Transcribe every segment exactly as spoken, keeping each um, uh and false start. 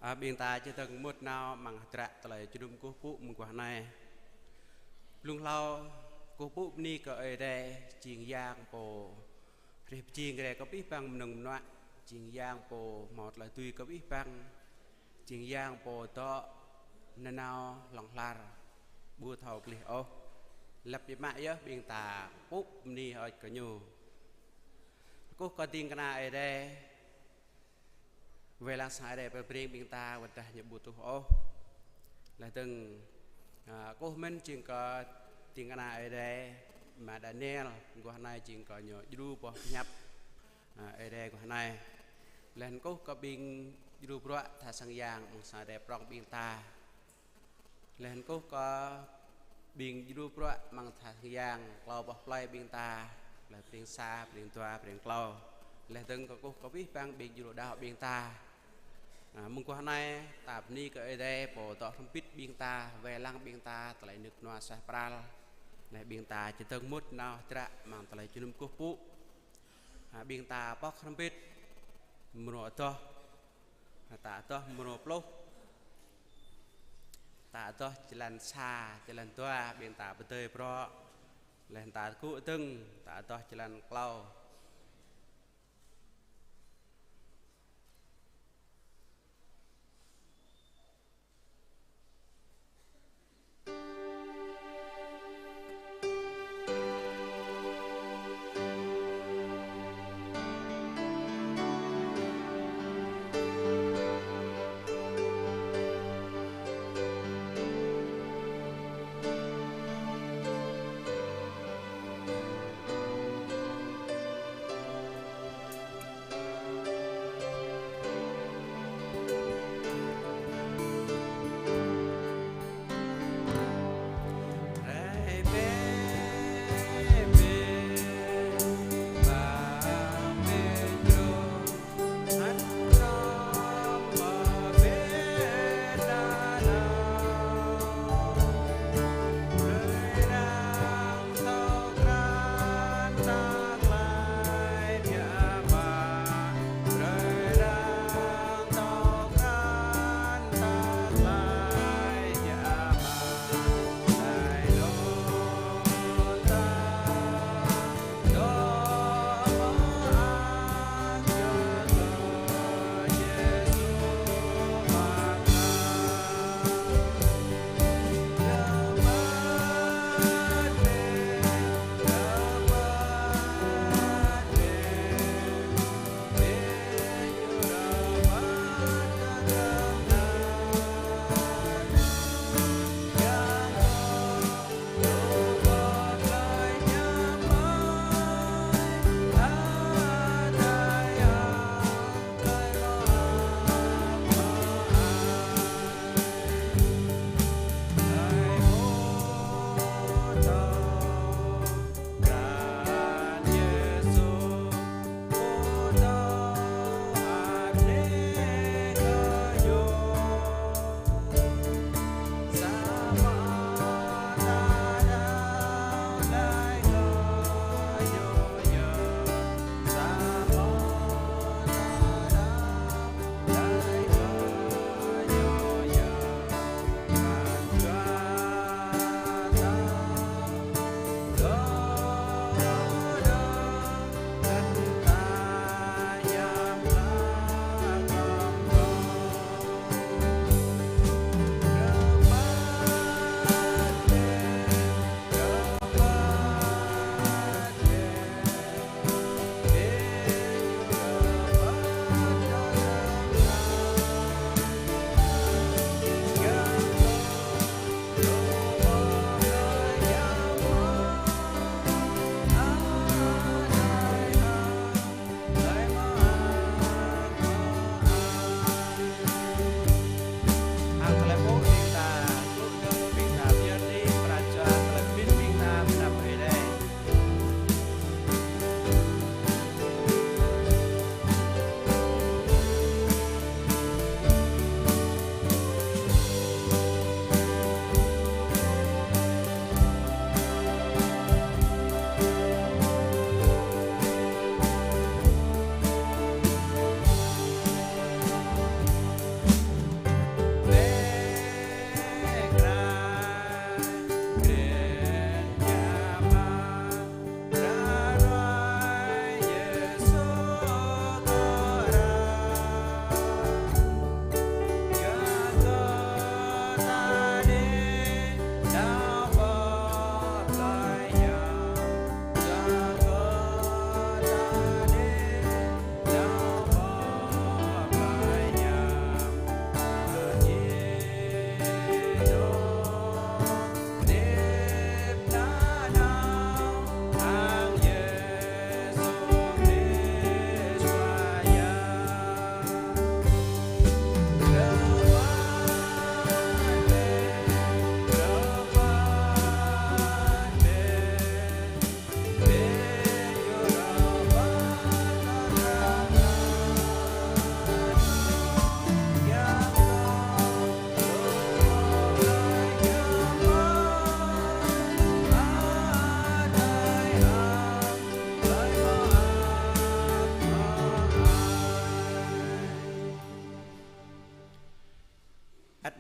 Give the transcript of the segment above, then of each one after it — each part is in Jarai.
A, ƀing ta čơdơ̆ng mŭt nao amăng hơdră tơlơi jơnum kơkuh pơpŭ mơguah anai. Blung hlâo kơkuh pơpŭ bơni kơ Ơi Adai, jing Yang pô hrih pơjing rai kơ abih bang mơnơ̆ng mơnuă, jing Yang pô hmâo tơlơi dưi kơ abih bang, jing Yang pô dŏ nanao hlŏng lar, ƀu thâo klih ôh. Lăp biă mă yơh ƀing ta pơpŭ bơni hơơč kơ Ñu. Kơkuh kơ ding kơna Ơi Adai, wai lăng sang Ơi Adai pơrơ̆ng breng ƀing ta, wơ̆t dah ñu ƀu tuh ôh. Laih dơ̆ng, a, kơkuh mơ̆n jing kơ ding kơna Ơi Adai, Ama Daniel, mơguah anai jing kơ ñu djru boh pơhiăp, a, Ơi Adai mơguah anai. Laih anŭn kơkuh kơ ƀing djru bruă tha sang yang amăng sang Ơi Adai prŏng ƀing ta. Laih anŭn kơkuh kơ ƀing djru bruă amăng tha sang yang, klâo boh plơi ƀing ta, laih breng sa, breng dua, breng klâo. Laih dơ̆ng kơkuh kơ abih bang ƀing djru đaŏ ƀing ta. A, mơguah anai, ta bơni kơ Ơi Adai pô dŏ hrŏm hơbĭt ƀing ta, wai lăng ƀing ta tơlơi rơnŭk rơnua suaih pral. Laih ƀing ta čơdơ̆ng mŭt nao hơdră amăng tơlơi jơnum kơkuh pơpŭ. A, ƀing ta pŏk hrŏm hơbĭt mrô adoh. A, ta adoh mrô pluh. Ta adoh jơlan sa, jơlan dua, ƀing ta pơdơi brŏ. Laih ta tơgŭ dơ̆ng, ta adoh jơlan klâo.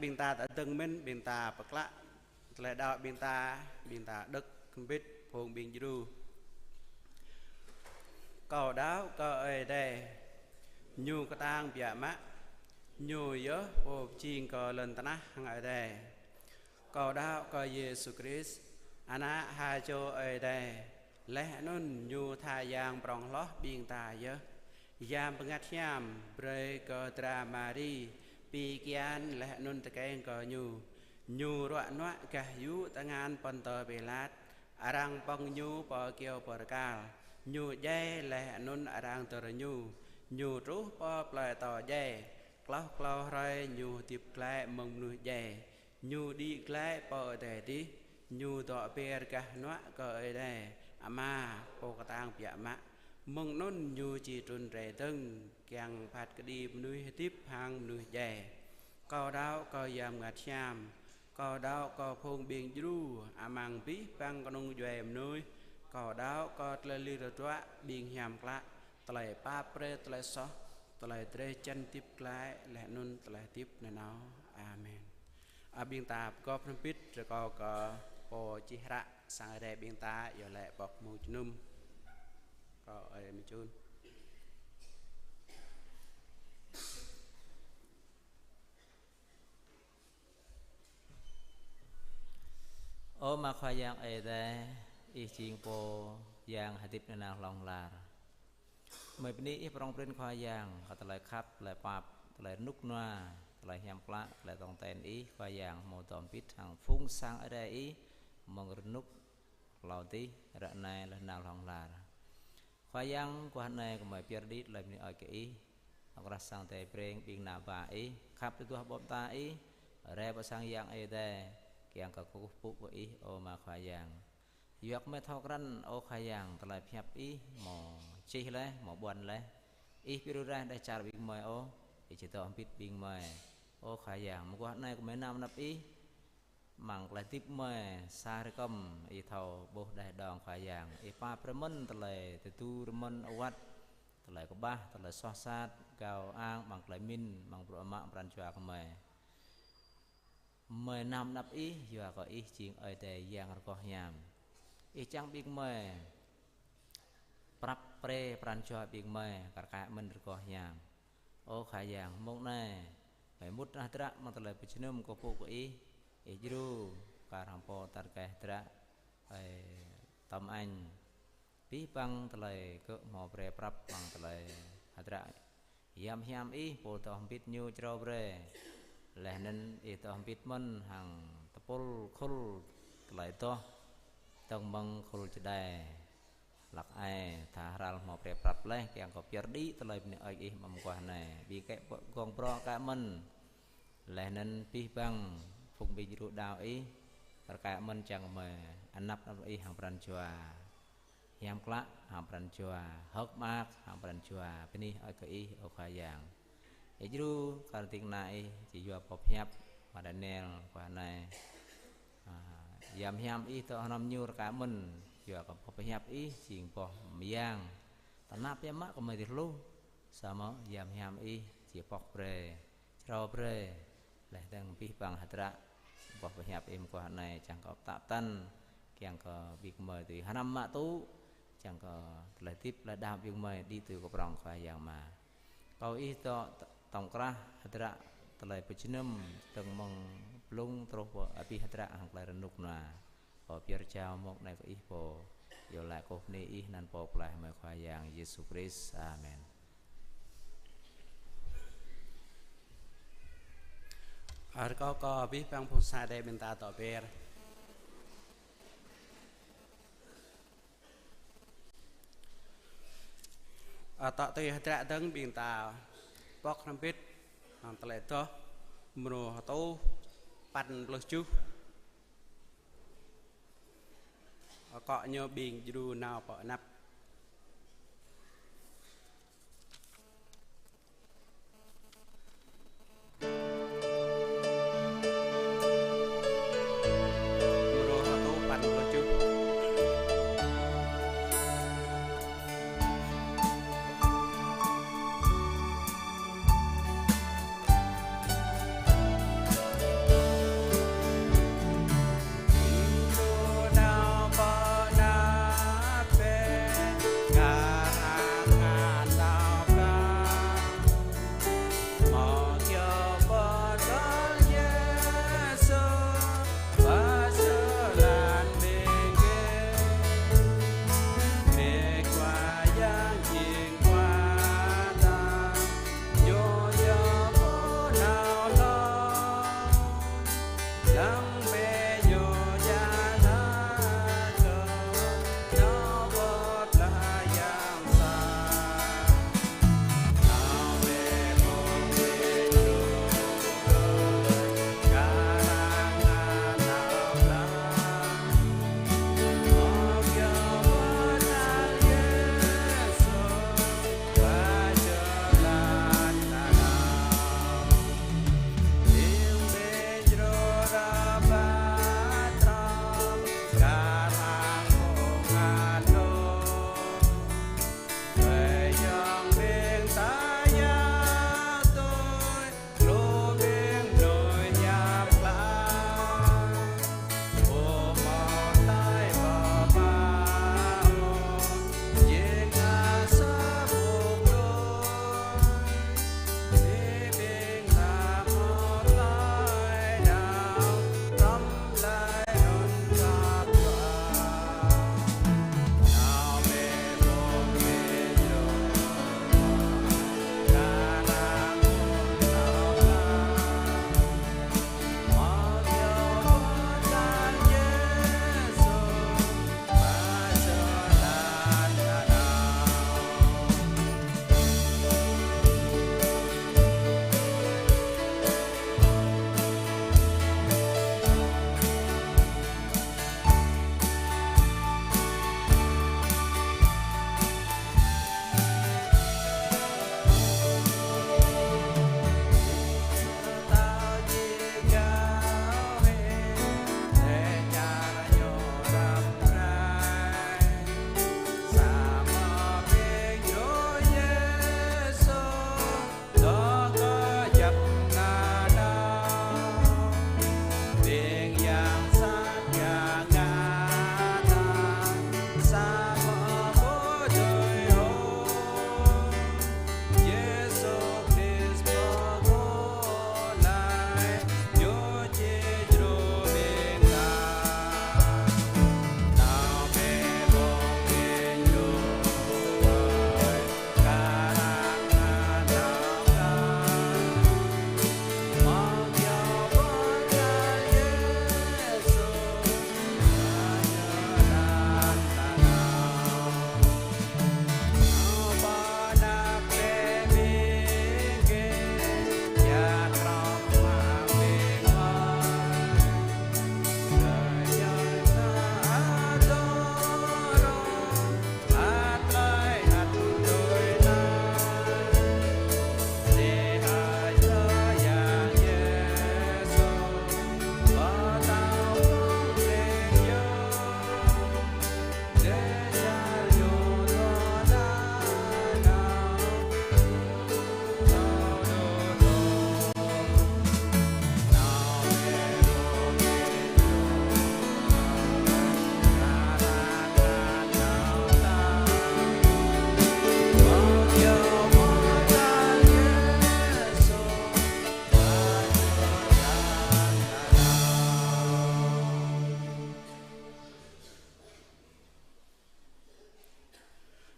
Ƀing ta tơdơ̆ng mơ̆n, ƀing ta pơklă tơlơi đaŏ ƀing ta, ƀing ta đŏk hrŏm hơbĭt phung ƀing djru. Kâo đaŏ kơ Ơi Adai, Ñu kơtang biă mă, Ñu yơh Pô pơjing kơ lŏn tơnah hăng adai. Kâo đaŏ kơ Yêsu Krist, Ană ha čô Ơi Adai, laih anŭn Ñu tha yang prŏng hloh ƀing ta yơh. Yang Bơngăt Hiam brơi kơ dra Mari pi kian laih anŭn tơkeng kơ Ñu. Ñu ruă nuă gah yŭ tơngan Pôntơ Pilat, arăng pơ̆ng Ñu pơ kyâo bơrkal. Ñu djai laih anŭn arăng dơr Ñu. Ñu truh pơ plơi atâo djai, klâo klâo hrơi Ñu hơdip glaĭ mơ̆ng mơnuih djai. Ñu đĭ glaĭ pơ adai adih, Ñu dŏ ber gah hnuă kơ Ơi Adai Ama Pô kơtang biă mă. Mơ̆ng anŭn Ñu či trŭn rai dơ̆ng, kiăng phat kơđi mơnuih hơdip hăng mơnuih djai. Kâo đaŏ kơ Yang Bơngăt Hiam, kâo đaŏ kơ phung ƀing djru amăng abih bang kơnung djuai mơnuih, kâo đaŏ kơ tơlơi lir hơdruă ƀing hiam klă, tơlơi pap brơi tơlơi soh, tơlơi drơi jăn hơdip glaĭ, laih anŭn tơlơi hơdip nanao. Amen. A, ƀing ta pơgop hrŏm hơbĭt rơkâo kơ pô čih hră sang Ơi Adai ƀing ta, iâu laĭ pŏk mơ̆ng jơnum. Kơ Ơi Mơčun. Ơ Ama Khua Yang Ơi Adai, Ih jing Pô Yang hơdip nanao hlŏng lar. Gơmơi bơni Ih prŏng prin Khua Yang, kơ tơlơi khăp, tơlơi pap, tơlơi rơnŭk rơnua, tơlơi hiam klă, tơlơi tong ten Ih Khua Yang, hmâo dŏ hơbĭt hăng phung sang Ơi Adai Ih, mơ̆ng rơnŭk hlâo adih, ră anai laih nanao hlŏng lar. Khua Yang, guah anai gơmơi pơyơr đĭ tơlơi bơni hơơč kơ Ih, tŏng krah sang Ơi Adai Breng, ƀing ană bă Ih, khăp tơduah ƀô̆ mơta Ih, rai pơ sang Yang Ơi Adai, kiăng kơ kơkuh pơpŭ kơ Ih, ơ Ama Khua Yang. Yua kơ gơmơi thâo krăn, ơ Khua Yang, tơlơi pơhiăp Ih hmâo čih laih, hmâo ƀuăn laih. Ih ƀu rŭ raih đah čar ƀing gơmơi ôh, Ih či dŏ hơbĭt ƀing gơmơi. Ơ Khua Yang, mơguah anai gơmơi nao anăp Ih, amăng tơlơi hơdip gơmơi sa rơkơm, Ih thâo ƀuh đeh đong Khua Yang. Ih pap brơi mơ̆n tơlơi tơdu rơmơ̆n awăt, tơlơi kơƀah, tơlơi soh sat, gao ang, amăng tơlơi pơmĭn, amăng bruă mă pran jua gơmơi. Gơmơi nao anăp Ih, yua kơ Ih jing Ơi Adai Yang rơgoh hiam. Ih čang ƀing gơmơi prăp pre pran jua ƀing gơmơi, kar kaĭ mơ̆n rơgoh hiam. Ơ Khua Yang, mông anai, gơmơi mŭt hơdră amăng tơlơi pơjơnum kơkuh pơpŭ kơ Ih, Ih djru, kar hăng pô tar kơ hơdră, Ơi Tơm Anh. Abih bang tơlơi gơ̆ hmâo brơi prăp amăng tơlơi hơdră. Yăm hiam Ih, Pô dŏ hơbĭt ñu črâo brơi. Laih anŭn Ih dŏ hơbĭt mơ̆n hăng tơpul khul tơlơi adoh, dơ̆ng mơ̆ng khul čơđai. Hlăk ai, tha hral hmâo brơi prăp laih, kiăng kơ pơyơr đĭ tơlơi bơni hơơč Ih amăng mơguah anai. Ƀing kĕ gong brŏ kaĭ mơ̆n. Laih anŭn abih bang phung ƀing djru đaŏ Ih, kar kaĭ mơ̆n čang gơmơi anăp anăp Ih hăng pran jua hiam klă, hăng pran jua hơ̆k mơak, hăng pran jua bơni hơơč kơ Ih, ơ Khua Yang. Ih djru kar ding kơna Ih, či yua boh pơhiăp, Ama Daniel, guah anai. A, yăm hiam Ih dŏ hrŏm ñu rơkâo mơ̆n, yua kơ boh pơhiăp Ih jing boh mơyang. Tơnap biă mă gơmơi tui hluh, samơ̆ yăm hiam Ih či pŏk brơi, črâo brơi, laih dơ̆ng abih bang hơdră, boh pơhiăp Ih mơguah anai čang kơ pơtă pơtăn, kiăng kơ ƀing gơmơi dưi hrăm mă tŭ, čang kơ tơlơi hơdip, tơlơi đaŏ ƀing gơmơi đĭ tui kơ prŏng Khua Yang Ama. Kâo Ih dŏ tŏng krah hơdră tơlơi pơjơnum dơ̆ng mơ̆ng blung truh pơ abih hơdră hăng tơlơi rơnŭk rơnua. Kâo pơyơr jao mông anai kơ Ih Pô, iâu laĭ kơkuh bơni Ih anăn Pô Pơklaih gơmơi Khua Yang Yêsu Krist. Amen. Rơkâo kơ abih bang phung sang Ơi Adai ƀing ta dŏ ber. Ơ, tŏ tui hơdră dơ̆ng ƀing ta pŏk hrŏm hơbĭt hăng tơlơi adoh mrô hơtuh păn pluh tơjuh. Akŏ ñu ƀing djru nao pơ anăp.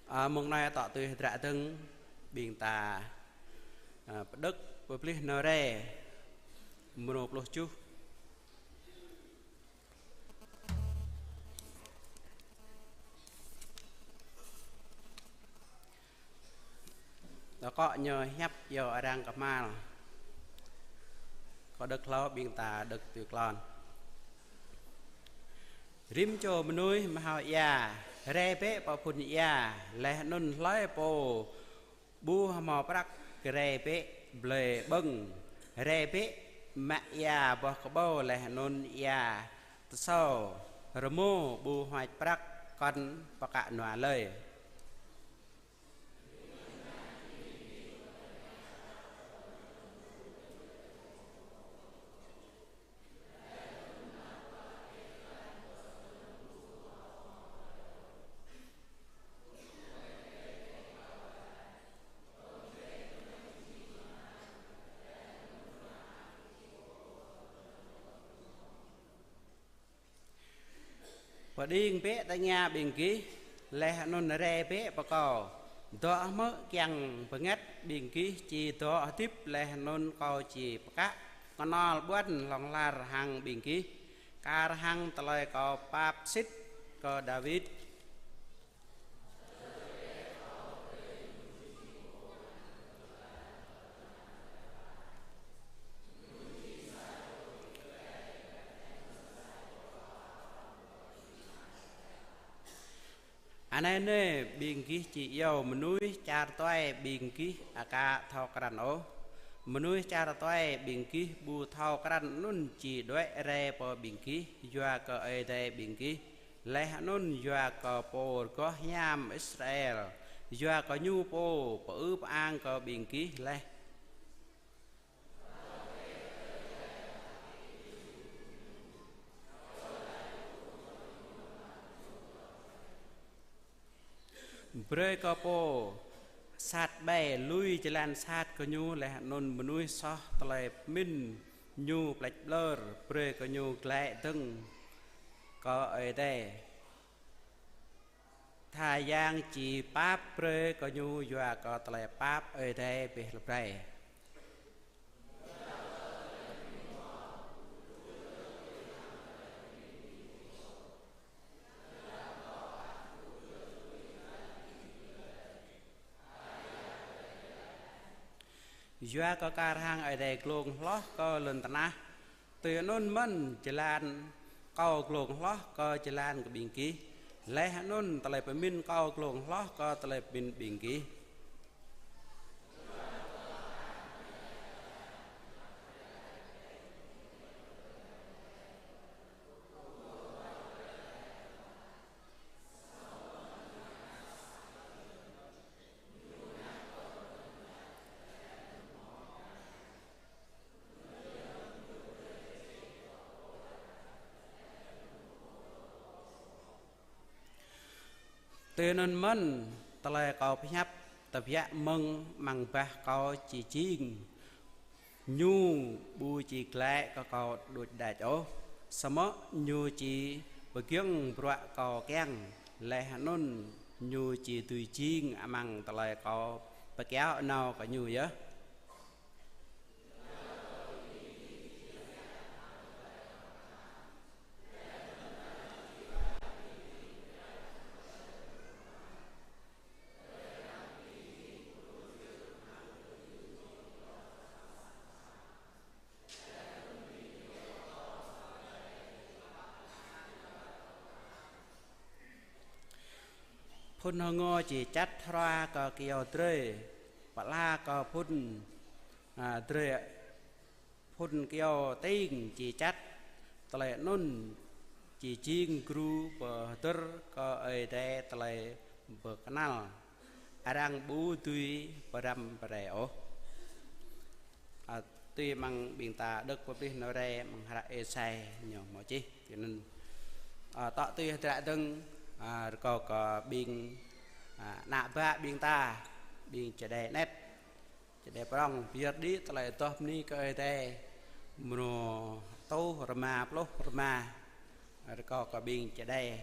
Ơ, mơ̆ng anai tŏ tui hơdră dơ̆ng ƀing ta, ơ, pơđơ̆k pơplih nao rai mrô pluh tơjuh. Tơkŏ ñu hiăp iâu arăng kơhma̱l. Kâo đơ̆k hlâo, ƀing ta đơ̆k tui klon. Rĭm čô mơnuih mơhao ia, rai bĕ pơ phŭn ia, laih anŭn hlơi pô ƀu hơmâo prăk, rai bĕ blơi ƀơ̆ng, rai bĕ mă ia boh kơƀâo laih anŭn ia tơsâo, rơmô ƀu hơmâo prăk kŏn pơkă nua lơi. Pơđing bĕ tơngia ƀing gih, laih anŭn rai bĕ pơ Kâo. Dŏ hmư̆ kiăng bơngăt ƀing gih či dŏ hơdip, laih anŭn Kâo či pơkă kơnol ƀuăn hlŏng lar hăng ƀing gih, kar hăng tơlơi Kâo pap sĭt kơ Dawid. Anai nê, ƀing gih či iâu mơnuih čar tuai ƀing gih aka thâo krăn ôh. Mơnuih čar tuai ƀing gih ƀu thâo krăn anŭn či đuaĭ rai pơ ƀing gih yua kơ Ơi Adai ƀing gih, laih anŭn yua kơ Pô rơgoh hiam Israel, yua kơ Ñu pô pơư pơang kơ ƀing gih laih. Brơi kơ pô sat ƀai lui jơlan sat kơ ñu, laih anŭn mơnuih soh tơlơi pơmĭn ñu pleč ƀlơr, brơi kơ ñu glaĭ dơ̆ng kơ Ơi Adai. Tha Yang či pap brơi kơ ñu yua kơ tơlơi pap Ơi Adai bĕ hlơp rai. Yua kơ kar hăng Ơi Adai glông hloh kơ lŏn tơnah, tui anŭn mơ̆n jơlan Kâo glông hloh kơ jơlan kơ ƀing gih, laih anŭn tơlơi pơmĭn Kâo glông hloh kơ tơlơi pơmĭn ƀing gih. Tui anŭn mơ̆n tơlơi Kâo pơhiăp tơbiă mơ̆ng amăng bah Kâo či jing. Ñu ƀu či glaĭ kơ Kâo đôč đač ôh, samơ̆ ñu či pơgiŏng bruă Kâo kiăng, laih anŭn ñu či dưi jing amăng tơlơi Kâo pơkiaŏ nao kơ ñu yơh. Phŭn hơngô či čăt hrua kơ kyâo drơi, pơala kơ phŭn, a, drơi, phŭn kyâo ting či čăt, tơlơi anŭn či jing gru pơhơdơr kơ Ơi Adai tơlơi pơkơnăl, arăng ƀu dưi pơrăm pơrai ôh. A, tui amăng ƀing ta đơ̆k pơplih nao rai amăng hră Êsai ñu hmâo čih, tui anŭn. A, tŏ tui hơdră dơ̆ng, a, rơkâo kơ ƀing, a, ană bă ƀing ta, ƀing čơđai anet, čơđai prŏng, pơyơr đĭ tơlơi adoh bơni kơ Ơi Adai, mrô rơtuh rơma pluh rơma, rơkâo kơ ƀing čơđai.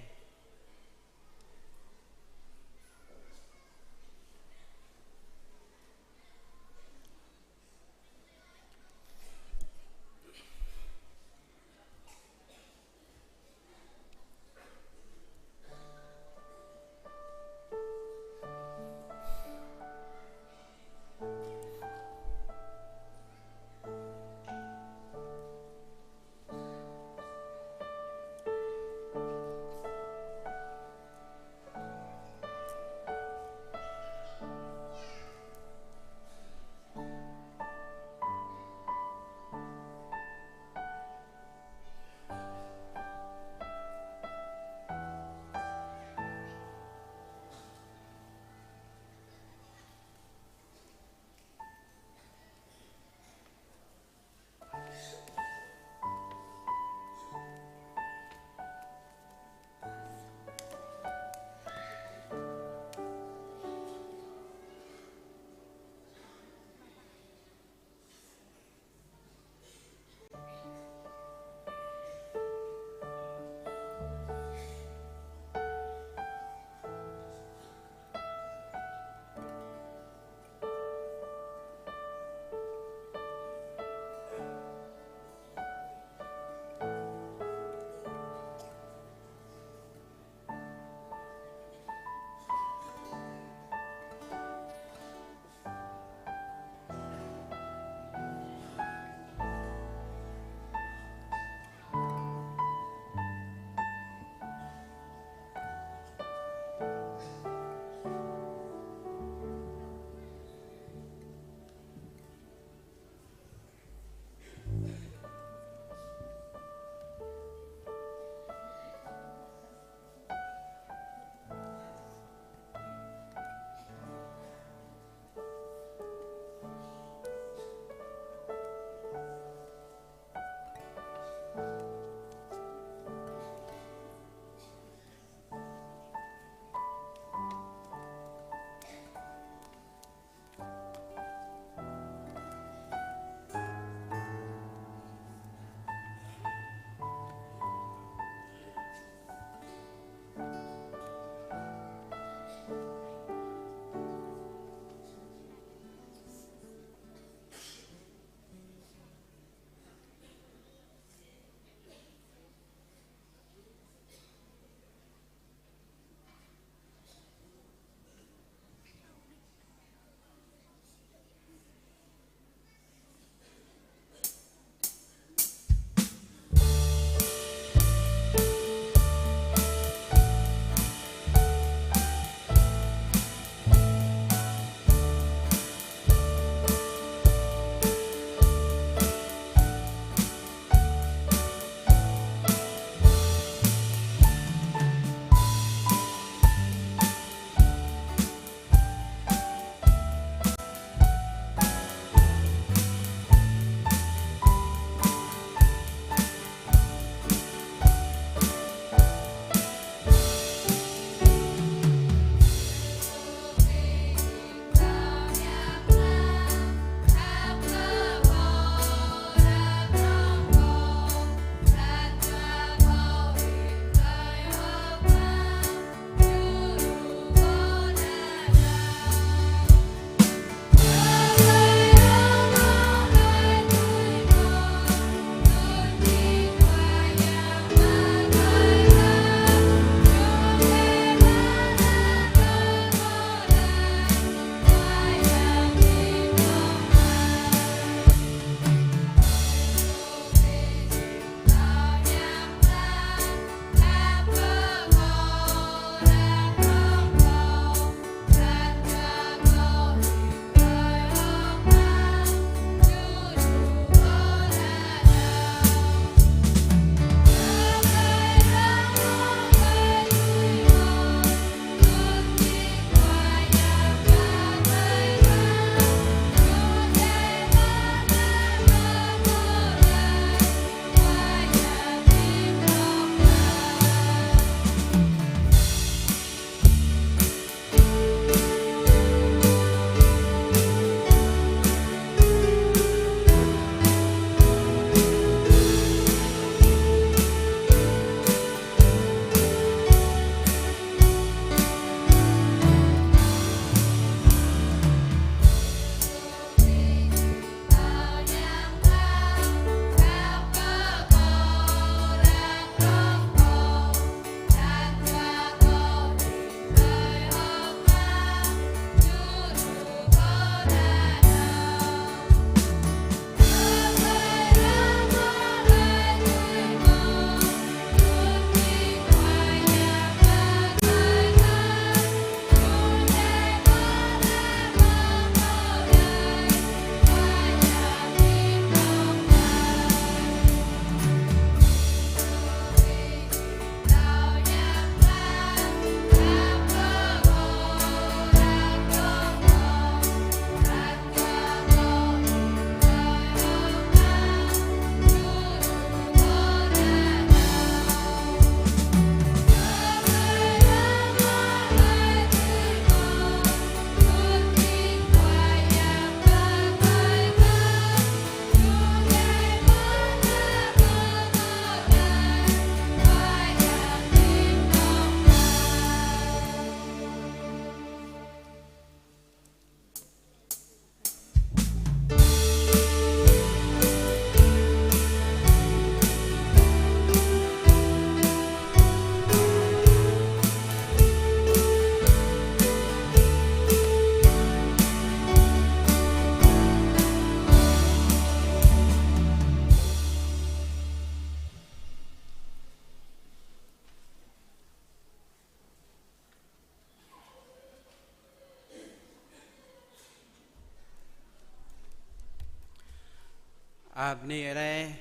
Ơ, bơni Ơi Adai,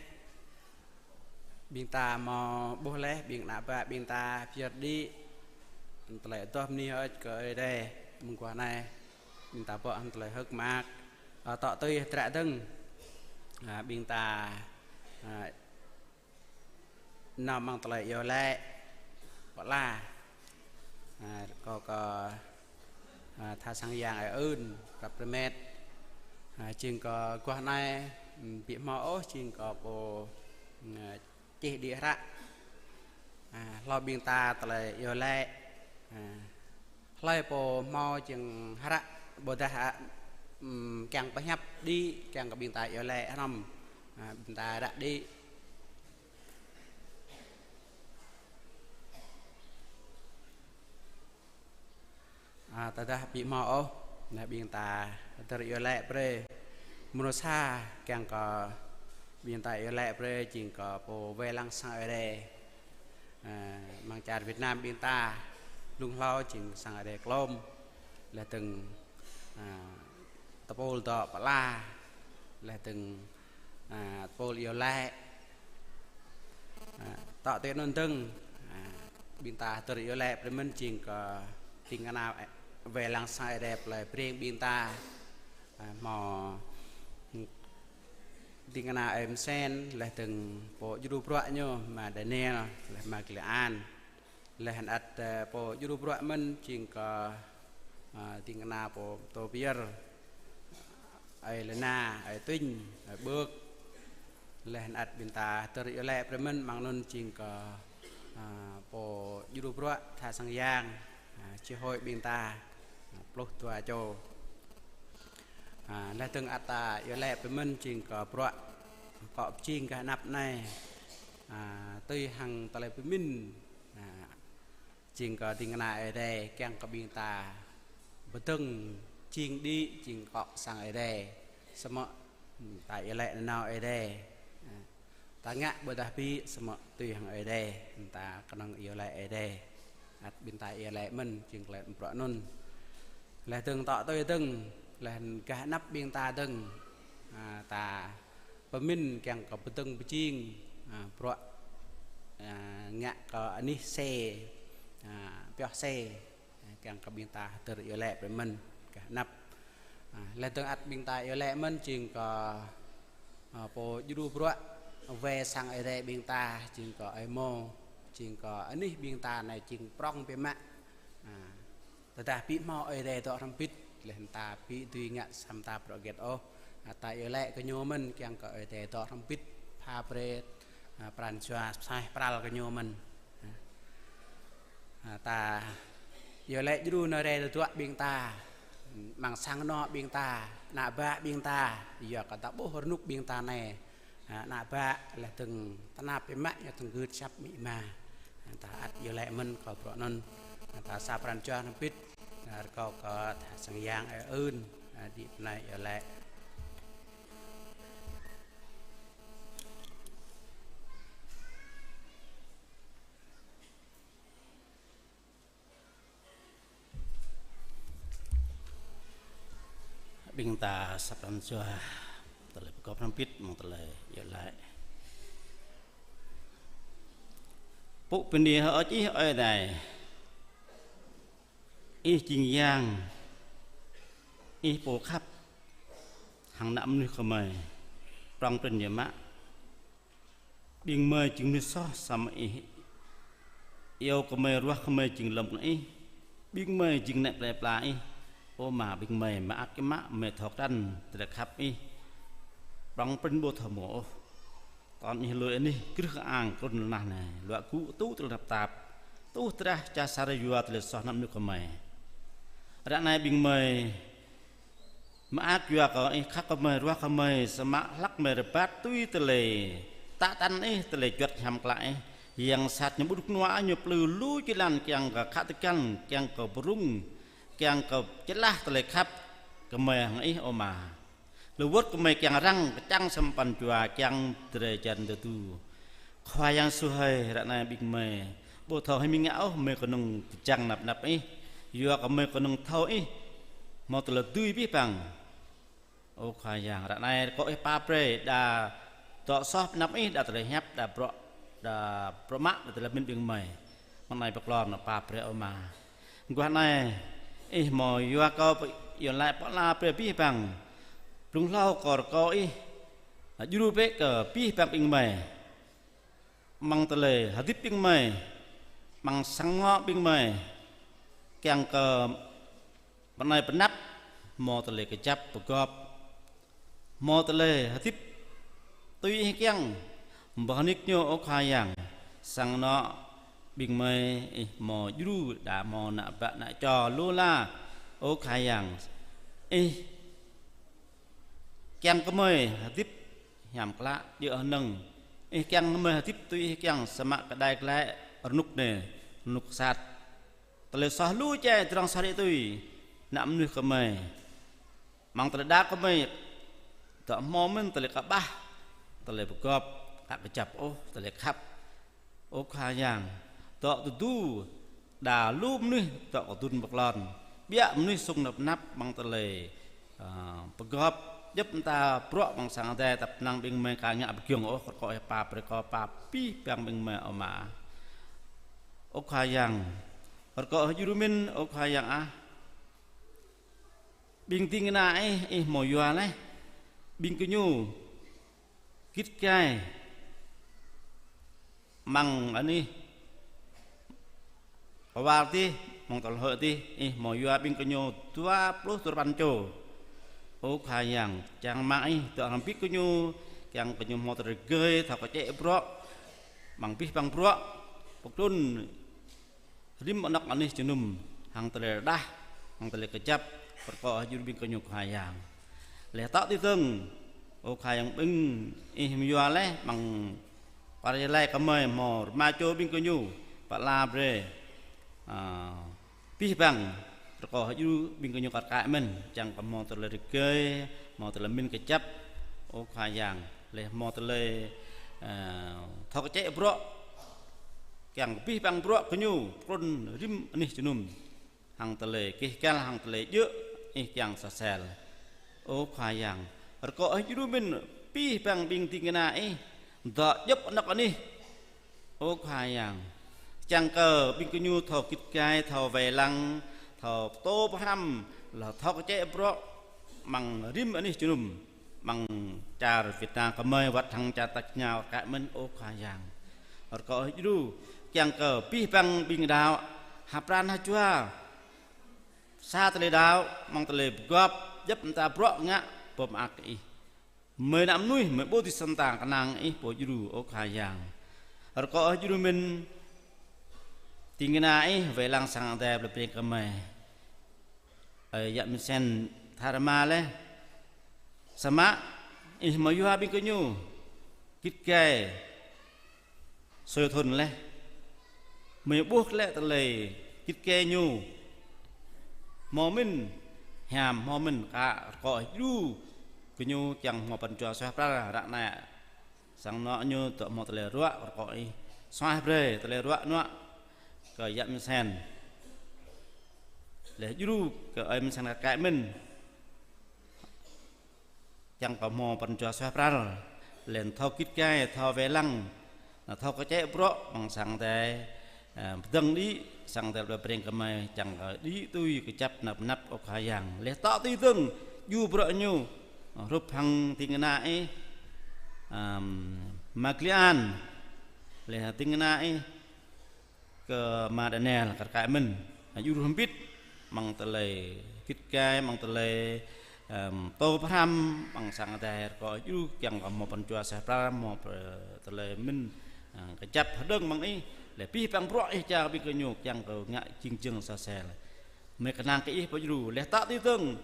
ƀing ta hmâo ƀuh laih, ƀing ană bă ƀing ta pơyơr đĭ tơlơi adoh bơni hơơč kơ Ơi Adai mơ̆ng guah anai. Ƀing ta pŏk hăng tơlơi hơ̆k mơak. Ơ, tŏ tui hơdră dơ̆ng, ơ, ƀing ta, ơ, nao amăng tơlơi iâu laĭ pơala. Ơ, kâo kơ, ơ, tha sang yang ơi ưn, răp rơmet. Ơ, jing kơ guah anai, ưm, ƀu hmâo ôh, jing kơ pô, ơ, čih đĭ hră. Ơ, hlâo ƀing ta tơlơi iâu laĭ. Ơ, hlơi pô hmâo jing hră ƀôdah, ơ, ưm, kiăng pơhiăp đĭ, kiăng kơ ƀing ta iâu laĭ hrŏm. Ơ, ƀing ta ră đĭ. Ơ, tơdah ƀu hmâo ôh, anai ƀing ta hơdơr iâu laĭ brơi. Mrô sa kiăng kơ ƀing ta iâu laĭ brơi jing kơ pô wai lăng sang Ơi Adai. Ơ, amăng čar Việt Nam ƀing ta, blung hlâo jing sang Ơi Adai Klôm, laih dơ̆ng, ơ, tơpul dŏ pơala, laih dơ̆ng, ơ, tơpul iâu laĭ. Ơ, tŏ tui anŭn dơ̆ng, ơ, ƀing ta hơdơr iâu laĭ brơi mơ̆n jing kơ ding kơna wai lăng sang Ơi Adai plơi Breng ƀing ta. Ơ, hmâo ding kơna ơi Msen, laih dơ̆ng pô djru bruă ñu, ama Daniel, laih ama Gillian. Laih anŭn ăt, ơ, pô djru bruă mơ̆n jing kơ, ơ, ding kơna pô tô pơyơr, ơi Lena, ơi Tuñ, ơi Bơk. Laih anŭn ăt ƀing ta hơdơr iâu laĭ brơi mơ̆n amăng anŭn jing kơ, ơ, pô djru bruă tha sang yang, ơ, chi hội ƀing ta, ơ, pluh dua čô. Ơ, laih dơ̆ng ăt ta iâu laĭ brơi mơ̆n jing kơ bruă akŏ pơjing gah anăp anai. Ơ, tui hăng tơlơi pơmĭn, ơ, jing kơ ding kơna Ơi Adai kiăng kơ ƀing ta pơdơ̆ng jing đĭ jing akŏ sang Ơi Adai. Samơ̆, ưm, ta iâu laĭ nanao Ơi Adai. Ơ, ta ngă ƀôdah ƀu, samơ̆ tui hăng Ơi Adai, ta kơnơ̆ng iâu laĭ Ơi Adai. Ăt ƀing ta iâu laĭ mơ̆n jing tơlơi bruă anŭn. Laih dơ̆ng tŏ tui dơ̆ng, laih gah anăp ƀing ta dơ̆ng, ơ, ta pơmĭn kiăng kơ pơdơ̆ng pơjing, ơ, bruă, ơ, ngă kơ anih xe, ơ, pioh xe, ơ, kiăng kơ ƀing ta hơdơr iâu laĭ brơi mơ̆n gah anăp. Ơ, laih dơ̆ng ăt ƀing ta iâu laĭ mơ̆n jing kơ, ơ, pô djru bruă wai sang Ơi Adai ƀing ta, jing kơ ơi Mô, jing kơ anih ƀing ta anai jing prŏng biă mă. Ơ, tơdah ƀu hmâo Ơi Adai dŏ hrŏm hơbĭt, laih anŭn ta ƀu dưi ngă sa mta bruă hơget ôh. Ơ, ta iâu laĭ kơ ñu mơ̆n kiăng kơ Ơi Adai dŏ hrŏm hơbĭt, pha brơi, ơ, pran jua suaih pral kơ ñu mơ̆n. Ơ, ta iâu laĭ djru nao rai tơdruă ƀing ta, amăng sang anŏ ƀing ta, ană bă ƀing ta, yua kơ ta ƀuh rơnŭk ƀing ta anai. Ơ, ană bă laih dơ̆ng tơnap biă mă, yua dơ̆ng gưt asăp amĭ ama. Ơ, ta ăt iâu laĭ mơ̆n kơ bruă anŭn. Ơ, ta sa pran jua hrŏm hơbĭt, ơ, rơkâo kơ tha sang yang ơi ưn, ơ, đĭ pơ anai iâu laĭ. Ƀing ta sa pran jua tơlơi pơgop hrŏm hơbĭt mơ̆ng tơlơi iâu laĭ. Pŭ bơni hơơč Ih Ơi Adai. Ih jing Yang, Ih pô khăp hăng ană mơnuih gơmơi, prŏng prin biă mă. Ƀing gơmơi jing mơnuih soh samơ̆ Ih iâu gơmơi ruah gơmơi jing lŏm kơ Ih. Ƀing gơmơi jing nĕ plơi pla Ih. Ơ Ama, ƀing gơmơi mơak biă mă, gơmơi thâo krăn tơlơi khăp Ih. Prŏng prin ƀu thâo hmâo ôh. Tơl Ih lui anih, grưh kơang trŭn lŏn tơnah anai, luă gŭ tŭ tơlơi tơnap tap, tuh drah čar sa yua tơlơi soh ană mơnuih gơmơi. Ră anai ƀing gơmơi mơak yua kơ Ih khăp kơ gơmơi, ruah kơ gơmơi, samơ̆ hlăk gơmơi rơbat tui tơlơi tă tăn Ih, tơlơi juăt hiam klă Ih. Yang sat ñu ƀu rơnŭk rơnua, ñu plư lu jơlan kiăng kơ khă tơgăn, kiăng kơ pơrŭng, kiăng kơ čơlah tơlơi khăp gơmơi hăng Ih, ơ Ama. Lu wơ̆t gơmơi kiăng răng kơčăng samơ̆ pran jua kiăng drơi jăn tơdu. Khua Yang Yêsu hơi, ră anai ƀing gơmơi ƀu thâo hơmĭn ngă ôh, gơmơi kơnơ̆ng kơjăng năp năp Ih. Yua kơ gơmơi kơnơ̆ng thâo Ih hmâo tơlơi dưi abih bang. Ơ Khua Yang, ră anai rơkâo Ih pap brơi đa Dŏ soh pơanăp ih, đa tơlơi hiăp, đa bruă, đa bruă mă, đa tơlơi mĭn ƀing gơmơi. Mơ̆ng anai pơklŏm nao pap brơi ơ Ama. Guah anai, ih hmâo yua kơ pơ-, yua laĭ pơala brơi abih bang. Blung hlâo kơ rơkâo ih, djru bĕ kơ abih bang ƀing gơmơi. Amăng tơlơi hơdip ƀing gơmơi, amăng sang anŏ ƀing gơmơi, kiăng kơ pơ anai pơanăp, hmâo tơlơi kơjăp pơgop, hmâo tơlơi hơdip tui ih kiăng, boh nik ñu ơ Khua Yang, sang anŏ ƀing gơmơi ih hmâo djru, đa hmâo ană bă ană čô lu la, ơ Khua Yang, ih kiăng kơ gơmơi hơdip hiam klă, djơ̆ hơnơ̆ng. Ih kiăng kơ gơmơi hơdip tui ih kiăng, samơ̆ kơđai glaĭ rơnŭk anai, rơnŭk sat. Tơlơi soh lu čai, tơdrong soh đĭ tui ană mơnuih gơmơi. Amăng tơlơi đaŏ gơmơi, dŏ hmâo mơ̆n tơlơi kơƀah, tơlơi pơgop, ka kơjăp ôh, tơlơi khăp. Ơ Khua Yang, dŏ tơdu, đa lu mơnuih dŏ kơdŭn pơklŏn. Biă mơnuih sung nao pơanăp amăng tơlơi, ơ, pơgop, djŏp mơta bruă amăng sang adai, tơpă năng ƀing gơmơi ka ngă pơgiŏng ôh, rơkâo ih pap brơi kơ pap abih bang ƀing gơmơi ơ Ama. Ơ Khua Yang, rơkâo ih djru mĭn, ơ Khua Yang ah. Ƀing ding kơna ih, ih hmâo yua laih. Ƀing gơñu git gai amăng anih kơwal adih, amăng tơlơi hơ̆k adih, ih hmâo yua ƀing gơñu dua pluh duarơpăn čô. Ơ Khua Yang, čang rơmang ih dŏ hrŏm hơbĭt gơñu, kiăng gơñu hmâo tơlơi rơgơi, thâo kơčĕ bruă, amăng abih bang bruă, pơtrŭn rĭm anŏ anih jơnum, hăng tơlơi rơđah, hăng tơlơi kơjăp, rơkâo ih djru ƀing gơñu Khua Yang. Laih dŏ tui dơ̆ng, ơ Khua Yang, ƀing ih hmâo yua laih, amăng Paradisai gơmơi hmâo rơma čô ƀing gơñu, pơala brơi, ơ, abih bang, rơkâo ih djru ƀing gơñu kar kaĭ mơ̆n, čang kơ hmâo tơlơi rơgơi, hmâo tơlơi mĭn kơjăp, ơ Khua Yang, laih hmâo tơlơi, ơ, thâo kơčĕ bruă, kiăng abih bang bruă gơñu pơtrŭn rĭm anih jơnum, hăng tơlơi kih kal, hăng tơlơi djơ̆ ih kiăng sa sel. Ơ Khua Yang, rơkâo ih djru mĭn abih bang ƀing ding kơna ih dŏ djŏp anŏ anih. Ơ Khua Yang, čang kơ ƀing gơñu thâo git gai, thâo wai lăng, thâo pơtô pơhrăm, laih thâo kơčĕ bruă amăng rĭm anih jơnum, amăng čar Việt Nam gơmơi wơ̆t hăng čar tač rơngiao kar kaĭ mơ̆n, ơ Khua Yang. Rơkâo ih djru, kiăng kơ abih bang ƀing đaŏ, ha pran ha jua, sa tơlơi đaŏ, amăng tơlơi pơgop, djŏp mơta bruă ngă pơmơak kơ ih. Gơmơi ană mơnuih, gơmơi ƀu dưi sơnta kơnang ih pô djru, ơ Khua Yang. Rơkâo ih djru mĭn ding kơna ih wai lăng sang adai plei Breng gơmơi. Ơi yă Misen tha rơma laih. Samơ̆ ih hmâo yua ƀing gơñu git gai sui thŭn laih. Gơmơi ƀuh glaĭ tơlơi git gai ñu hmâo mĭn hiam, hmâo mĭn ka, rơkâo ih djru gơñu kiăng hmâo pran jua suaih pral ră anai. Sang anŏ ñu dŏ hmâo tơlơi ruă, rơkâo ih suaih brơi tơlơi ruă anŏ kơ yă Misen. Laih djru kơ ơi Misen kar kaĭ mơ̆n. Kiăng kơ hmâo pran jua suaih pral, laih thâo git gai, thâo wai lăng, thâo kơčĕ bruă amăng sang adai, ơ, pơdơ̆ng đĭ sang adai plei Breng gơmơi, čang kơ đĭ tui kơjăp nao pơanăp, ơ Khua Yang. Laih dŏ tui dơ̆ng, djru bruă ñu, hrup hăng ding kơna ih, ơ, Maglian, laih ding kơna ih, kơ ama Daniel kar kaĭ mơ̆n, djru hrŏm hơbĭt amăng tơlơi git gai, amăng tơlơi, ơ, pơtô pơhrăm, amăng sang adai, rơkâo ih djru kiăng kơ hmâo pran jua suaih pral, hmâo pơ-, tơlơi mĭn, ơ, kơjăp hơđơ̆ng amăng ih, laih abih bang bruă ih čang ƀing gơñu kiăng kơ ngă jing jơ̆ng sa sel. Gơmơi kơnang kơ ih pô djru, laih dŏ tui dơ̆ng.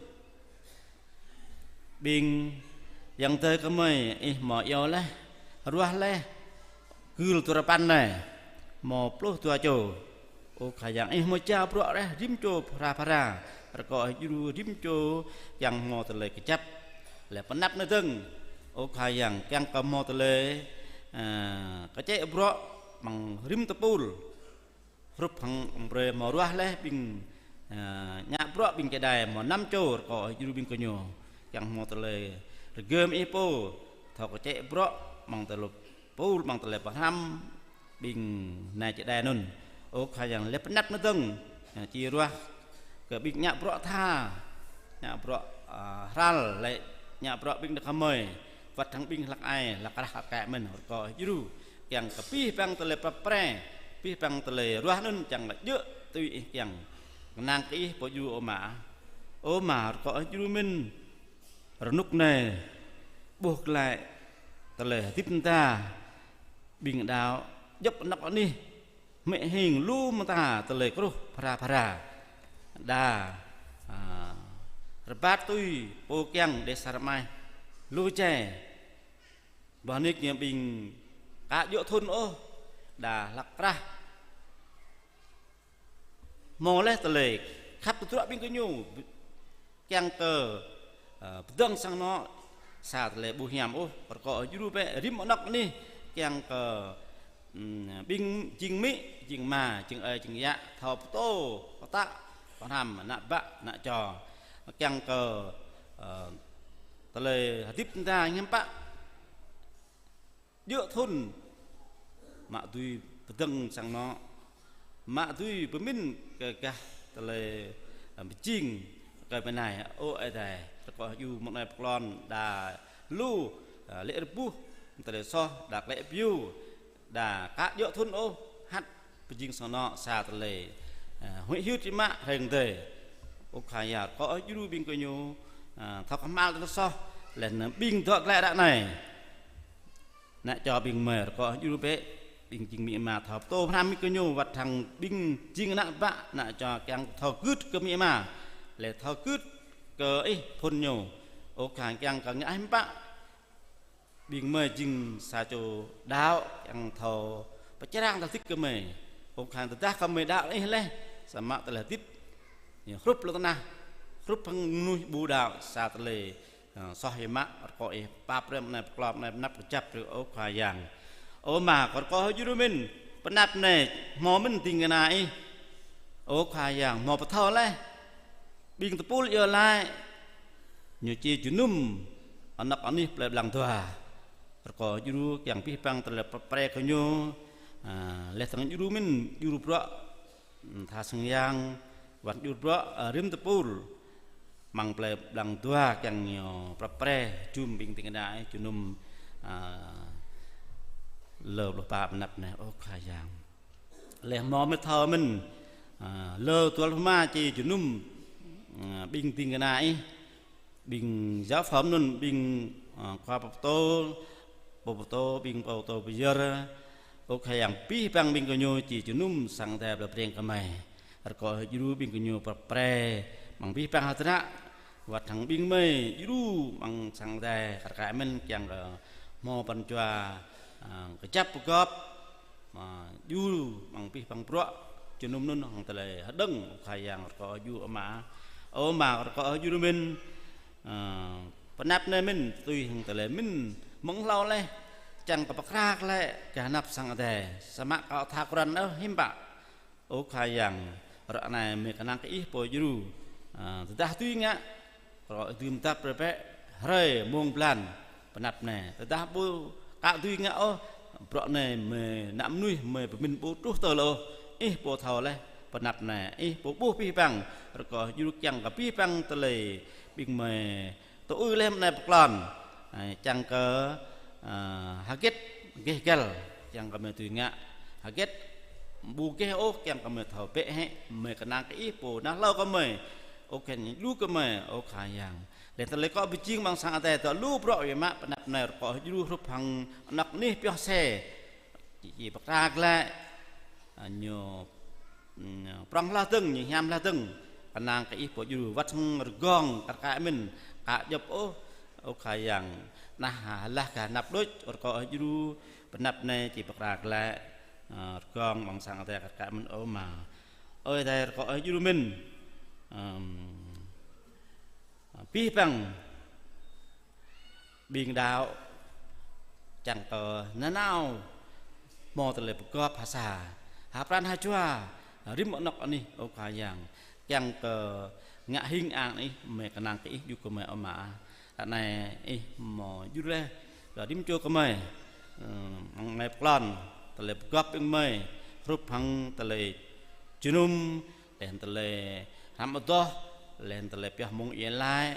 Ƀing ayŏng adơi gơmơi ih hmâo iâu laih, ruah laih, gưl duarơpăn anai, hmâo pluh dua čô. Ơ Khua Yang, ih hmâo jao bruă laih rĭm čô phara phara, rơkâo ih djru rĭm čô kiăng hmâo tơlơi kơjăp. Laih pơanăp anai dơ̆ng, ơ Khua Yang, kiăng kơ hmâo tơlơi, ơ, kơčĕ bruă amăng rĭm tơpul. Hrup hăng amăng brơi hmâo ruah laih ƀing, ơ, ngă bruă ƀing čơđai hmâo năm čô, rơkâo ih djru ƀing gơñu kiăng hmâo tơlơi rơgơi mơ̆ng ih pô, thâo kơčĕ bruă, amăng tơlơi pul, amăng tơlơi pơhrăm ƀing nai čơđai anŭn. Ơ Khua Yang, laih pơanăp anai dơ̆ng, či ruah kơ ƀing ngă bruă tha, ngă bruă, a, hrăl, laih ngă bruă ƀing đah kơmơi, wăt hăng ƀing hlăk ai, hlăk krah kơ kĕ mơ̆n, rơkâo Ơi Djru, kiăng kơ abih bang tơlơi prăp pre, abih bang tơlơi ruah anŭn čang kơ djơ̆ tui Ih kiăng. Kơnang kơ Ih pô Djru, ơ Ama. Ơ Ama, rơkâo Ơi Djru mơ̆n, rơnŭk anai ƀuh glaĭ tơlơi hơdip mơta ƀing đaŏ djŏp anŏ anih, hmư̆ hing lu mơta tơlơi kruh phara phara. Đa, a, rơbat tui pô kiăng đe sa rơmai lu jai. Boh nik ñu ƀing ka djơ̆ thŭn ôh, đa hlăk krah hmâo laih tơlơi khăp tơdruă ƀing gơñu, kiăng kơ, ơ, pơdơ̆ng sang anŏ sa tơlơi ƀu hiam ôh, rơkâo Ơi Djru bĕ rĭm anŏ anih, kiăng kơ, ưm, ƀing jing amĭ, jing ama, jing ơi, jing yă, thâo pơtô, pơtă, pơhrăm, ană bă, ană čô, kiăng kơ, ơ, tơlơi hơdip mơta hiam pă djơ̆ thŭn, mă dưi pơdơ̆ng sang anŏ, mă dưi pơmĭn kơ gah tơlơi, ơ, pơjing kơ bơnai. Ơ Ơi Adai, rơkâo Ơi Djru mơ̆ng anai pơklŏn đa lu, ơ, lĕ rơbuh, tơlơi soh, đa klĕ piu, đa ka djơ̆ thŭn ôh, hăt pơjing sang anŏ sa tơlơi, ơ, huĭ hyưt či mă hrơi tơdơi. Ơ Khua Yang, rơkâo Ơi Djru ƀing gơñu, ơ, thâo kơhma̱l tơlơi soh, laih anŭn ƀing dŏ glaĭ ră anai. Ană čô ƀing gơmơi rơkâo Ơi Djru bĕ, ƀing jing amĭ ama thâo pơtô pơhrăm ƀing gơñu, wăt hăng ƀing jing ană bă, ană čô kiăng thâo gưt kơ amĭ ama, laih thâo gưt kơ Ih phŭn ñu. Ơ Khua Yang, kiăng kơ ngă hiam pă, ƀing gơmơi jing sa čô đaŏ kiăng thâo pơčrang tơlơi hơdip gơmơi. Ơ Khua Yang, tơdah gơmơi đaŏ Ih laih, samơ̆ tơlơi hơdip ñu hrup lŏn tơnah, hrup hăng mơnuih ƀu đaŏ, sa tơlơi, ơ, soh hiam mă, rơkâo Ih pap brơi mơ̆ng anai pơklŏn, mơ̆ng anai pơanăp kơjăp brơi, ơ Khua Yang. Ơ Ama, kâo rơkâo Ơi Djru mơ̆n, pơanăp anai hmâo mơ̆n ding kơna Ih. Ơ Khua Yang, hmâo pơthâo laih ƀing tơpul iâu laĭ, ñu či jơnum anŏ anih plơi Blang Dua. Rơkâo Ơi Djru kiăng abih bang tơlơi prăp pre kơ ñu, a, laih dơ̆ng Ơi Djru mơ̆n, djru bruă, ưm, tha sang yang, wăt djru bruă, ơ, rĭm tơpul amăng plơi Blang Dua kiăng ñu prăp pre jum ƀing ding kơna Ih jơnum, a, lơ pluh pă pơanăp anai, ơ Khua Yang. Laih hmâo mơ̆ thâo mơ̆n, a, lơ tuăl pơma či jơnum, a, ƀing ding kơna Ih, ƀing giáo phó anŭn, ƀing, ơ, khua pơtô, pô pơtô, ƀing pô pơtô pơyơr. Ơ Khua Yang, abih bang ƀing gơñu či jơnum sang Ơi Adai plơi Breng gơmơi. Rơkâo Ơi Djru ƀing gơñu prăp pre amăng abih bang hơdră, wăt hăng ƀing gơmơi djru amăng sang Ơi Adai kar kaĭ mơ̆n kiăng kơ hmâo pran jua, ơ, kơjăp pơgop, mă djru amăng abih bang bruă jơnum anŭn hăng tơlơi hơđơ̆ng, ơ Khua Yang, rơkâo Ơi Djru Ama. Ơ Ama, rơkâo Ơi Djru mơ̆n, ơ, pơanăp anai mơ̆n tui hăng tơlơi mơ̆n mơ̆ng hlâo laih, čang kơ pơkra glaĭ gah anăp sang Ơi Adai, samơ̆ kâo tha kơ răn ôh hiư̆m pă. Ơ Khua Yang, ră anai gơmơi kơnang kơ Ih pô djru, a, tơdah dưi ngă, rơkâo Ih dưm dăp brơi bĕ hrơi mông blan pơanăp anai. Tơdah ƀu ka dưi ngă ôh, bruă anai mơ̆ng ană mơnuih mơ̆ng pơmĭn ƀu truh tơl ôh. Ih pô thâo laih pơanăp anai, Ih pô ƀuh abih bang, rơkâo Ih djru kiăng kơ abih bang tơlơi ƀing gơmơi tŭ ư laih mơ̆ng anai pơklŏn. Ai, čang kơ, a, hơget gêh găl, čang kơ gơmơi dưi ngă. Hơget ƀu gêh ôh, čang kơ gơmơi thâo bĕ hĕ, gơmơi kơnang kơ Ih pô nao hlâo kơ gơmơi. Ơ Khua Yang, djru kơ gơmơi, ơ Khua Yang. Laih tơlơi kâo pơjing amăng sang Ơi Adai tơ lu bruă wai mă pơanăp anai rơkâo Ih djru hrup hăng anŏ anih pioh se. Či, či pơkra glaĭ, a, ñu, ưm, prŏng hloh dơ̆ng, ñu hiam hloh dơ̆ng. Kơnang kơ Ih pô djru wăt hăng rơgong kar kaĭ mơ̆n, ka djŏp ôh, ơ Khua Yang. Anai hơlah gah anăp đôč, rơkâo Ih djru pơanăp anai či pơkra glaĭ, a, rơgong amăng sang Ơi Adai kar kaĭ mơ̆n, ơ Ama. Ơi Adai, rơkâo Ih djru mơ̆n. Ưm, abih bang ƀing đaŏ, čang kơ nanao hmâo tơlơi pơgop ha sa, ha pran ha jua, rĭm anŏ anih, ơ Khua Yang, čang kơ ngă hing ang Ih, gơmơi kơnang kơ Ih, djru kơ gơmơi, ơ Ama. Ră anai Ih hmâo djru laih kơ rĭm čô gơmơi. ơ, hăng anai pơklŏn, tơlơi pơgop ƀing gơmơi, hrup hăng tơlơi jơnum, laih anŭn tơlơi hrăm adoh, laih anŭn tơlơi pioh mơ̆ng iâu laĭ,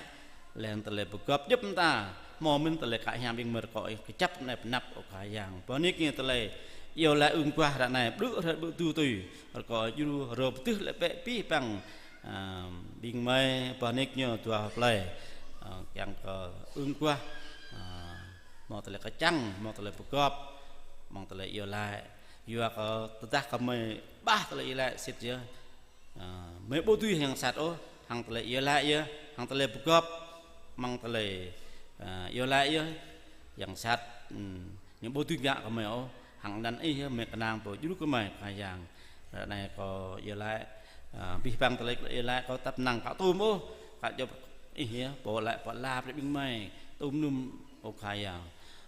laih anŭn tơlơi pơgop djŏp mơta, hmâo mơ̆n tơlơi khă hiam ƀing gơmơi rơkâo Ih kơjăp anai pơanăp ơ Khua Yang. Pơnik ñu tơlơi iâu laĭ ưng kuah ră anai, ƀlŭ hrơi ƀlŭ tui tui, rơkâo djru rơbơtih lĕ bĕ abih bang, ơ, ƀing gơmơi, pơnik ñu dua plơi, ơ, kiăng kơ ưng kuah, ơ, hmâo tơlơi kơčăng, hmâo tơlơi pơgop, hmâo tơlơi iâu laĭ. Yua kơ tơdah kơ gơmơi ƀah tơlơi iâu laĭ sĭt yơh, ơ, gơmơi ƀu dưi yang sat ôh, hăng tơlơi iâu laĭ yơh, hăng tơlơi pơgop, hăng tơlơi, ơ, iâu laĭ yơh, yang sat, ưm, ñu ƀu dưi ngă kơ gơmơi ôh, hăng anăn Ih yơh gơmơi kơnang pô djru kơ gơmơi, Khua Yang. Ră anai kâo iâu laĭ, ơ, abih bang tơlơi iâu laĭ kâo tăp năng ka tŭm ôh, ka djŏp Ih yơh, pô laĭ pô lăp brơi ƀing gơmơi, tŭm mơnum ơ Khua Yang.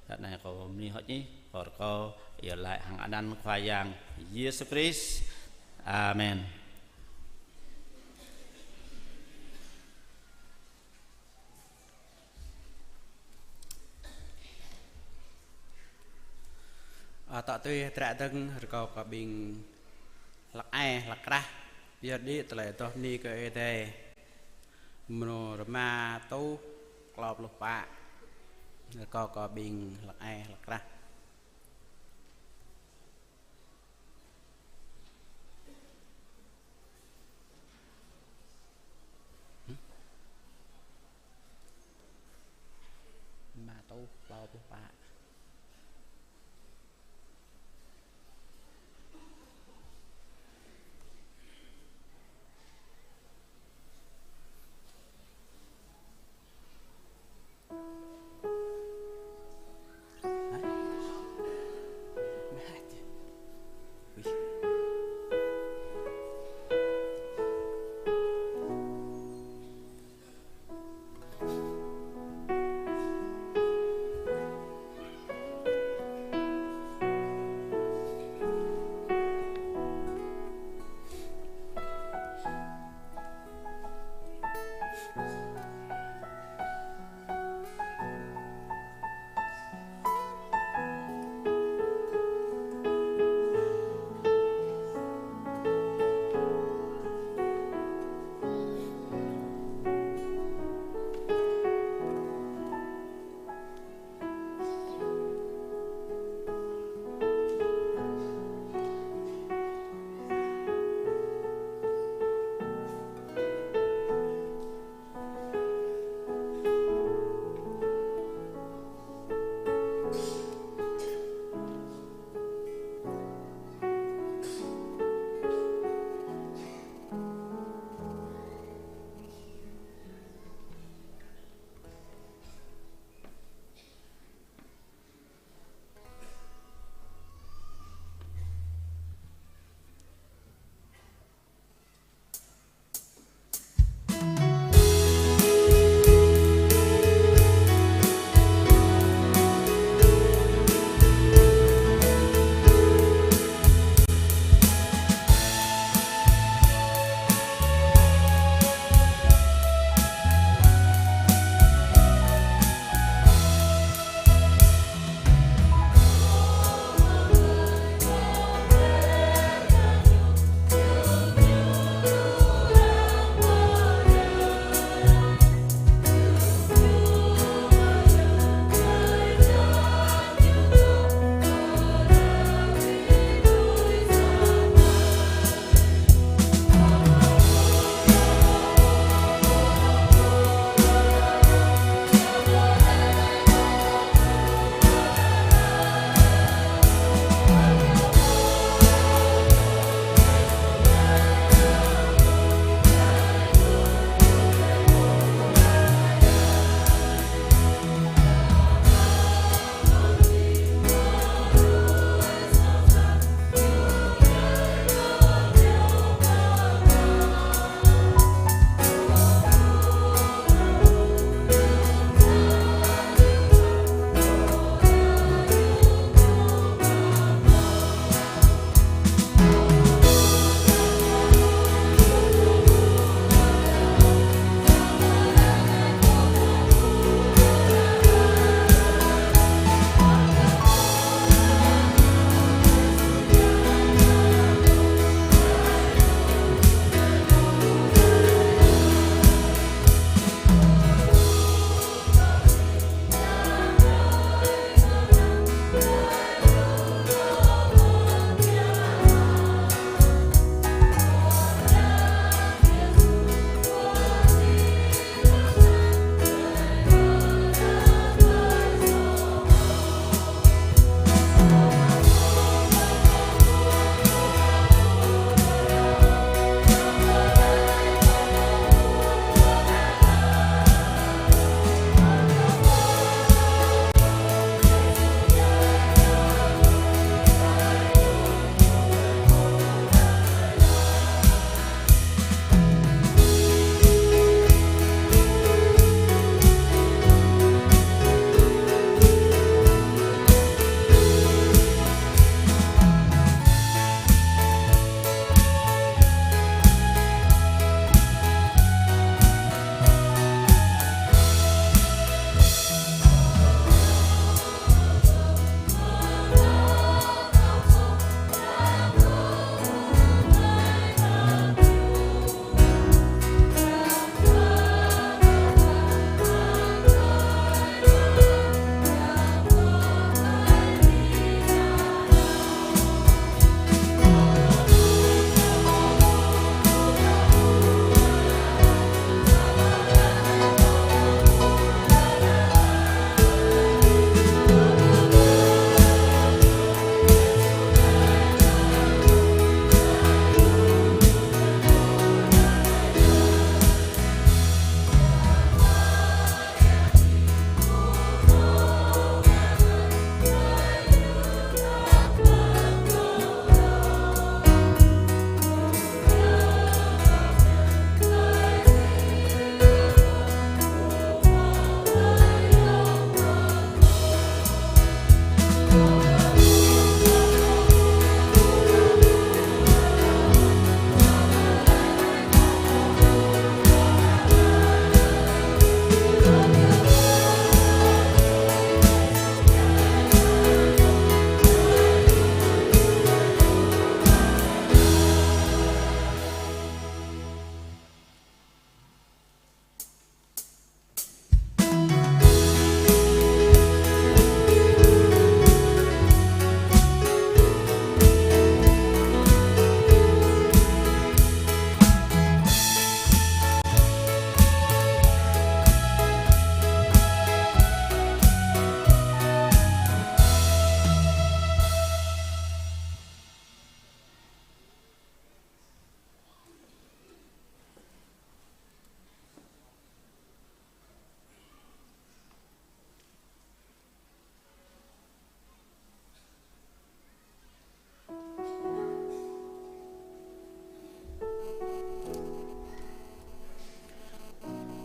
Ră anai kâo bơni hơơč Ih, kâo rơkâo iâu laĭ hăng anăn Khua Yang Yêsu Krist. Amen. Ơ, tŏ tui hơdră dơ̆ng rơkâo kơ ƀing hlăk ai hlăk krah, pioh đĭ tơlơi adoh bơni kơ Ơi Adai. Mrô rơma rơtuh klâo pluh pă. Rơkâo kơ ƀing hlăk ai hlăk krah. Rơma rơtuh klâo pluh pă.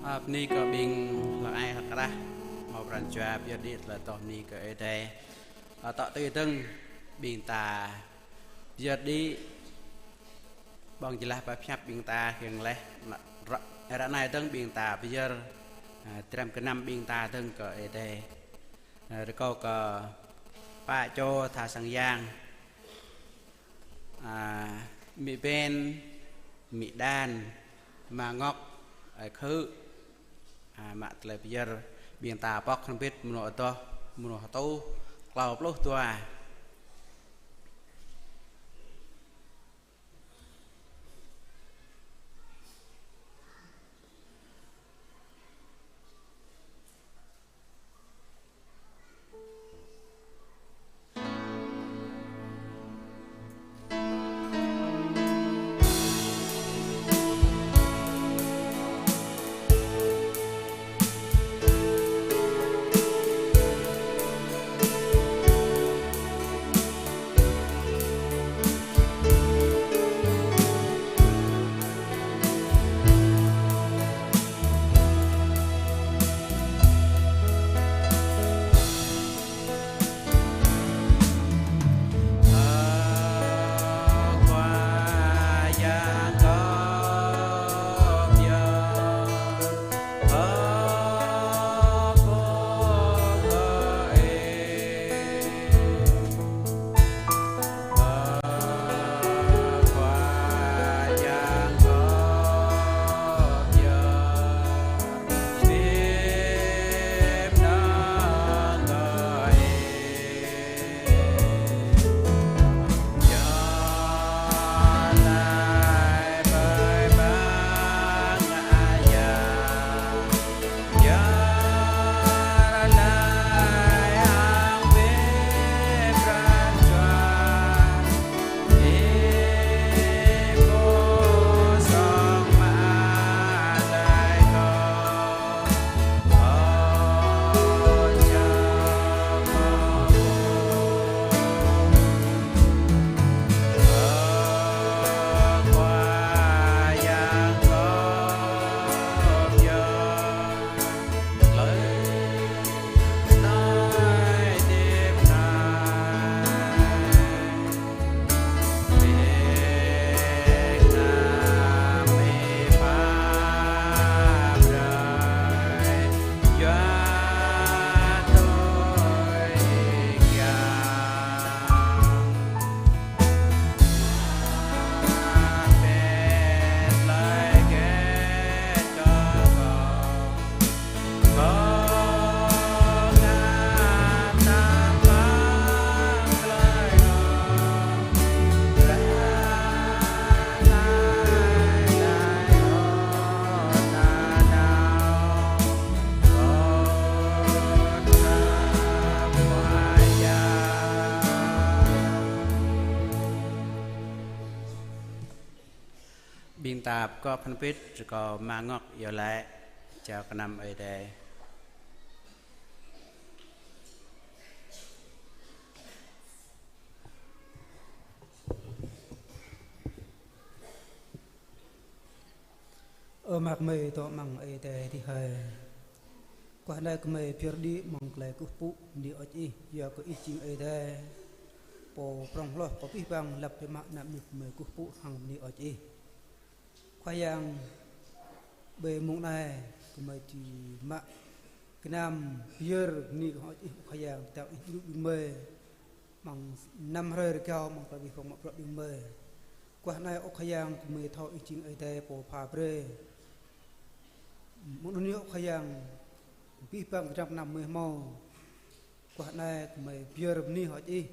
Bơni kơ ƀing hlăk ai hlăk krah, hmâo pran jua pơyơr đĭ tơlơi adoh bơni kơ Ơi Adai. Ơ, tŏ tui dơ̆ng ƀing ta pơyơr đĭ ƀơ̆ng jơlah pơhiăp ƀing ta kiăng laih, ră, ră anai dơ̆ng ƀing ta pơyơr, ơ, dram gơnam ƀing ta dơ̆ng kơ Ơi Adai. Ơ, rơkâo kơ pă čô tha sang yang, ơ, amĭ Ben, amĭ Đan, ama Ngŏk, ơi Khư, ơ, mă tơlơi pơyơr ƀing ta pŏk hrŏm hơbĭt mơnuih adoh, mơnuih hơtuh, klâo pluh dua. Ƀing ta pơkŏp hrŏm hơbĭt, rơkâo ama Ngŏk iâu laĭ jao gơnam Ơi Adai. Ơ Ama gơmơi dŏ amăng adai adih hơi. Guah anai gơmơi pơyơr đĭ mơ̆ng tơlơi kơkuh pơpŭ bơni hơơč Ih, yua kơ Ih jing Ơi Adai pô prŏng hloh, pô abih bang lăp biă mă ană mơnuih gơmơi kơkuh pơpŭ hăng bơni hơơč Ih. Khua Yang, ƀơi mông anai gơmơi či mă gơnam pơyơr bơni kơ hơơč Ih, Khua Yang, tơdang Ih djru ƀing gơmơi amăng năm hrơi rơgao amăng tơlơi abih bang mă bruă ƀing gơmơi. Guah anai, ơ Khua Yang, gơmơi thâo Ih jing Ơi Adai pô pha brơi. Mơ̆ng anŭn yơh, ơ Khua Yang, abih bang gơnam gơnam gơmơi hmâo. Guah anai gơmơi pơyơr bơni hơơč Ih.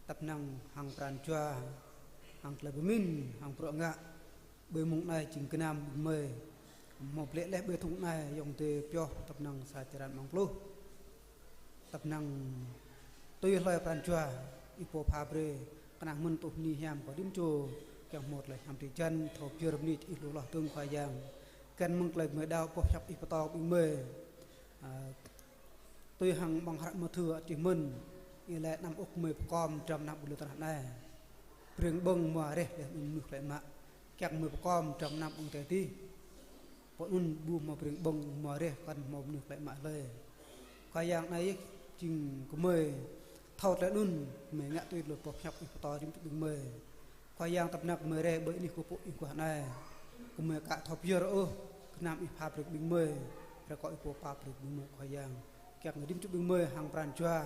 Tăp năng hăng pran jua, hăng tơlơi pơmĭn, hăng bruă ngă. Ƀơi mông anai jing gơnam ƀing gơmơi. Hmâo blĕ laih ƀơi thŭn anai, ayŏng adơi pioh tăp năng sa črăn amăng pluh. Tăp năng tui hlơi pran jua Ih pô pha brơi, kơnang mơ̆n tuh bơni hiam kơ rĭm čô, kiăng hmâo tơlơi hiam drơi jăn, thâo pơyơr bơni Ih lu hloh dơ̆ng Khua Yang. Găn mơ̆ng tơlơi gơmơi đaŏ, boh hiăp Ih pơtô kơ ƀing gơmơi. Ơ, tui hăng amăng hră Mathiơ čih mơ̆n, iâu laĭ anăm ôh gơmơi pơkom dram gơnam ƀơi lŏn tơnah anai. Brơi ƀơ̆ng hmua rĕh laih mơ̆ng mơnuih glaĭ mă. Kiăng gơmơi pơkom dram gơnam amăng adai adih. Anŭn ƀu hmâo brơi ƀơ̆ng, hmâo reh, kăn hmâo mơnuih klĕ mă hlơi. Khua Yang anai jing gơmơi thâo tơlơi anŭn, gơmơi ngă tui tơlơi boh hiăp Ih pơtô rĭm čô ƀing gơmơi. Khua Yang, tơpă anăp gơmơi rai ƀơi anih kơkuh pơpŭ Ih guah anai. Gơmơi aka thâo pơyơr ôh gơnam Ih pha brơi ƀing gơmơi, rơkâo Ih pô pha brơi ƀing gơmơi Khua Yang. Kiăng rĭm čô ƀing gơmơi hăng pran jua,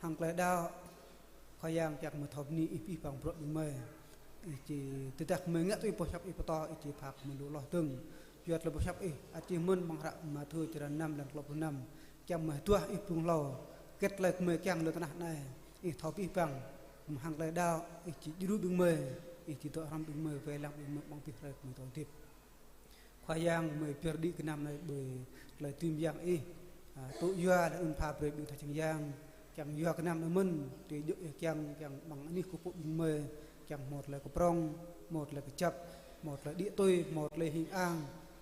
hăng tơlơi đaŏ, Khua Yang, kiăng gơmơi thâo bơni Ih abih bang bruă ƀing gơmơi. Ih či tơdah gơmơi ngă tui boh hiăp Ih pơtô, Ih či pha gơmơi lu hloh dơ̆ng. Yua tơlơi boh hiăp Ih ăt čih mơ̆n amăng hră Mathiơ črăn năm, lăng klâo pluh năm. Kiăng gơmơi hơduah Ih blung hlâo, hơget tơlơi gơmơi kiăng lŏn tơnah anai, Ih thâo abih bang. Hăng tơlơi đaŏ, Ih či djru ƀing gơmơi, Ih či dŏ hrŏm ƀing gơmơi, wai lăng ƀing gơmơi amăng abih hrơi gơmơi dŏ hơdip. Khua Yang, gơmơi pơyơr đĭ gơnam anai ƀơi tơlơi dưi mơyang Ih. A, tŭ yua laih anŭn pha brơi ƀing ta čang yang, kiăng yua gơnam anŭn mơ̆n, tui djơ̆ Ih kiăng, kiăng amăng anih kơkuh pơpŭ ƀing gơmơi, kiăng hmâo tơlơi kơprŏng, hmâo tơlơi kơjăp, hmâo tơlơi đĭ tui, hmâo tơlơi hing ang,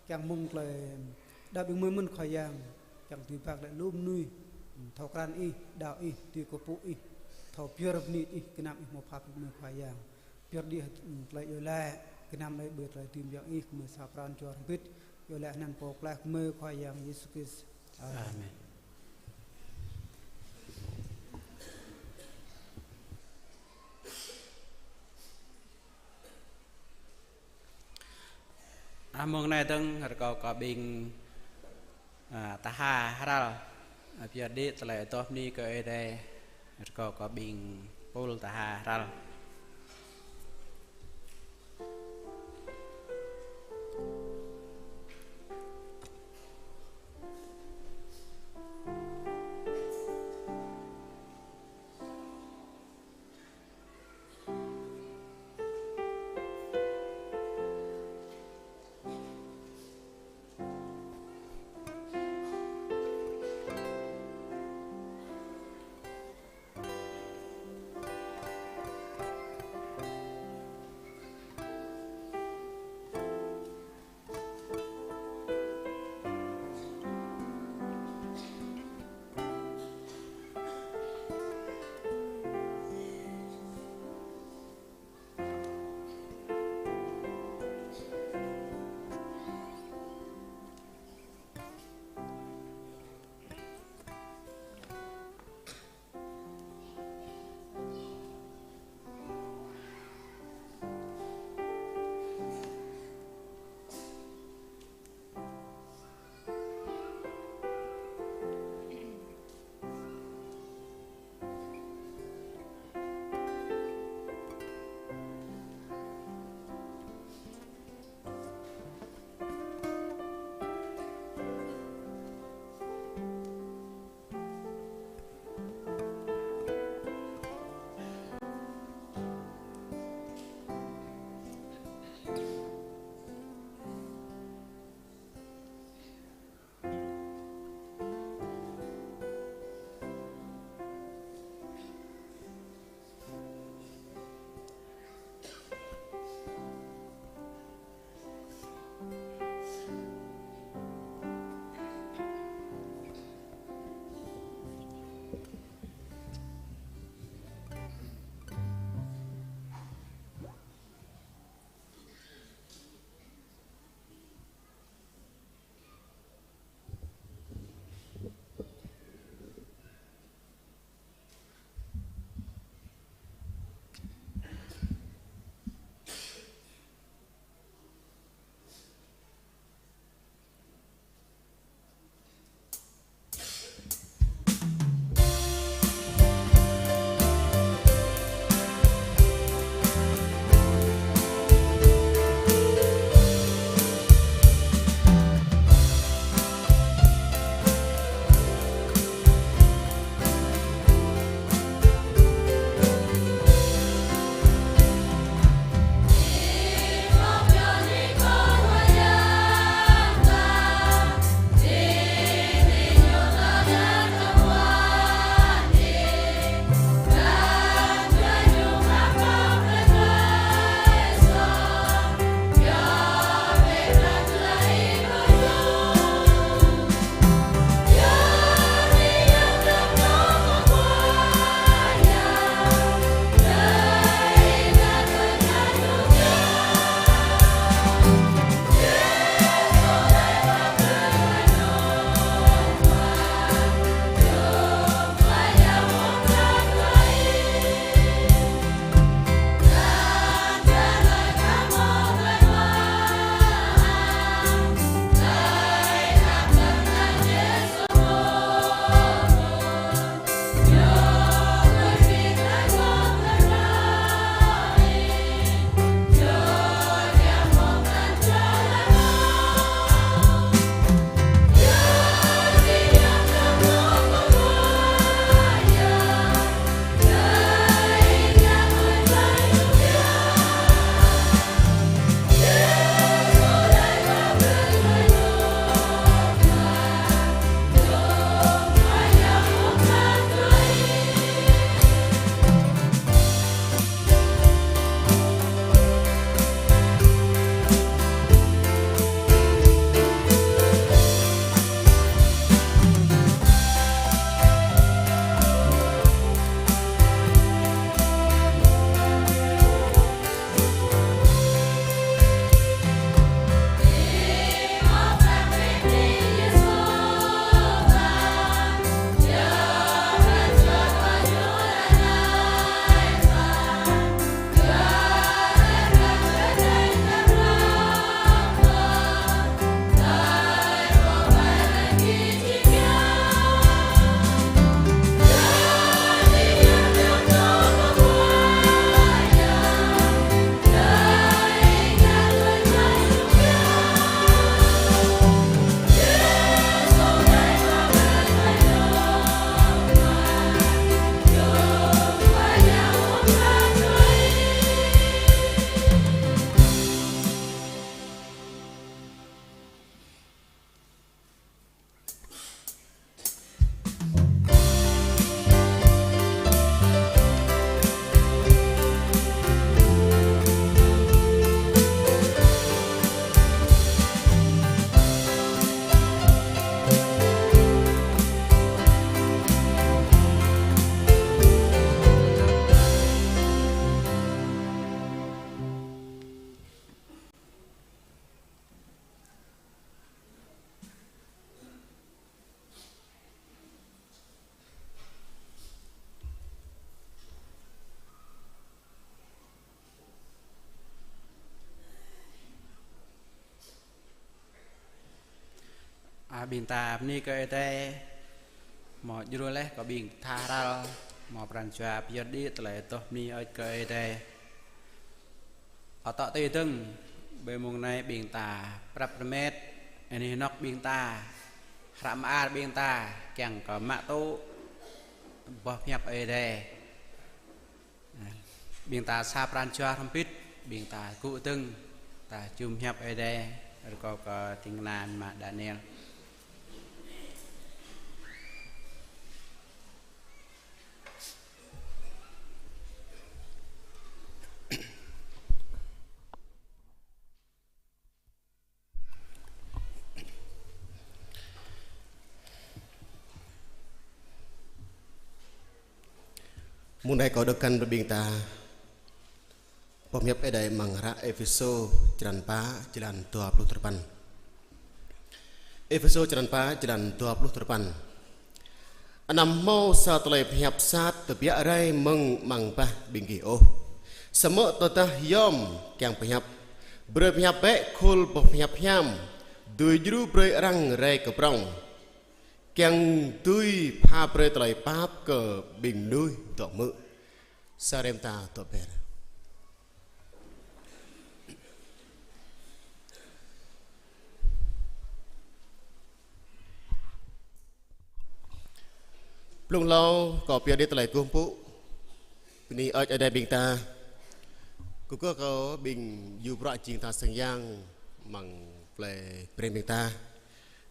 kiăng mơ̆ng tơlơi đaŏ ƀing gơmơi mơ̆n Khua Yang, kiăng tui bang lĕ lu mơnuih thâo krăn Ih, đaŏ Ih, tui kơkuh pơpŭ Ih, thâo pơyơr bơni Ih, gơnam Ih hmâo pha brơi ƀing gơmơi Khua Yang. Pơyơr đĭ tơlơi iâu laĭ gơnam anai ƀơi tơlơi dưi mơyang Ih, gơmơi sa pran jua hrŏm hơbĭt iâu laĭ anăn Pô Pơklaih gơmơi Khua Yang Yêsu Krist. Amen. Amen. A, mông anai dơ̆ng rơkâo kơ ƀing, a, tha hrăl, a, pơyơr đĭ tơlơi adoh bơni kơ Ơi Adai, rơkâo kơ ƀing pul tha hrăl. A, ƀing ta bơni kơ Ơi Adai, hmâo djru laih kơ ƀing tha hrăl, hmâo pran jua pơyơr đĭ tơlơi adoh bơni hơơč kơ Ơi Adai. Atŏ tui dơ̆ng, ƀơi mông anai ƀing ta prăp rơmet, anih anŏ ƀing ta, hră mơar ƀing ta, kiăng kơ mă tŭ boh pơhiăp Ơi Adai. Ƀing ta sa pran jua hrŏm hơbĭt, ƀing ta gŭ dơ̆ng, ta jum hiăp Ơi Adai, rơkâo kơ ding kơna mă Daniel. Mông anai kâo đŏk kăn brơi ƀing ta boh pơhiăp Ơi Adai amăng hră Êphêsô črăn pă, črăn dua pluh duapăn. Êphêsô črăn pă, črăn dua pluh duapăn. Anăm hmâo sa tơlơi pơhiăp sat tơbiă rai mơ̆ng amăng bah ƀing gih ôh. Samơ̆ tơdah yom kiăng pơhiăp, brơi pơhiăp bĕ khul boh pơhiăp hiam, dưi djru brơi arăng rai kơ prŏng, kiăng dưi pha brơi tơlơi pap kơ ƀing mơnuih dŏ hmư̆. Sa rem ta dŏ ber. Blung hlâo kâo pơyơr đĭ tơlơi kơkuh pơpŭ bơni hơơč Ơi Adai ƀing ta. Kơkuh kơ ƀing djru bruă jing tha sang yang amăng plei Breng ƀing ta.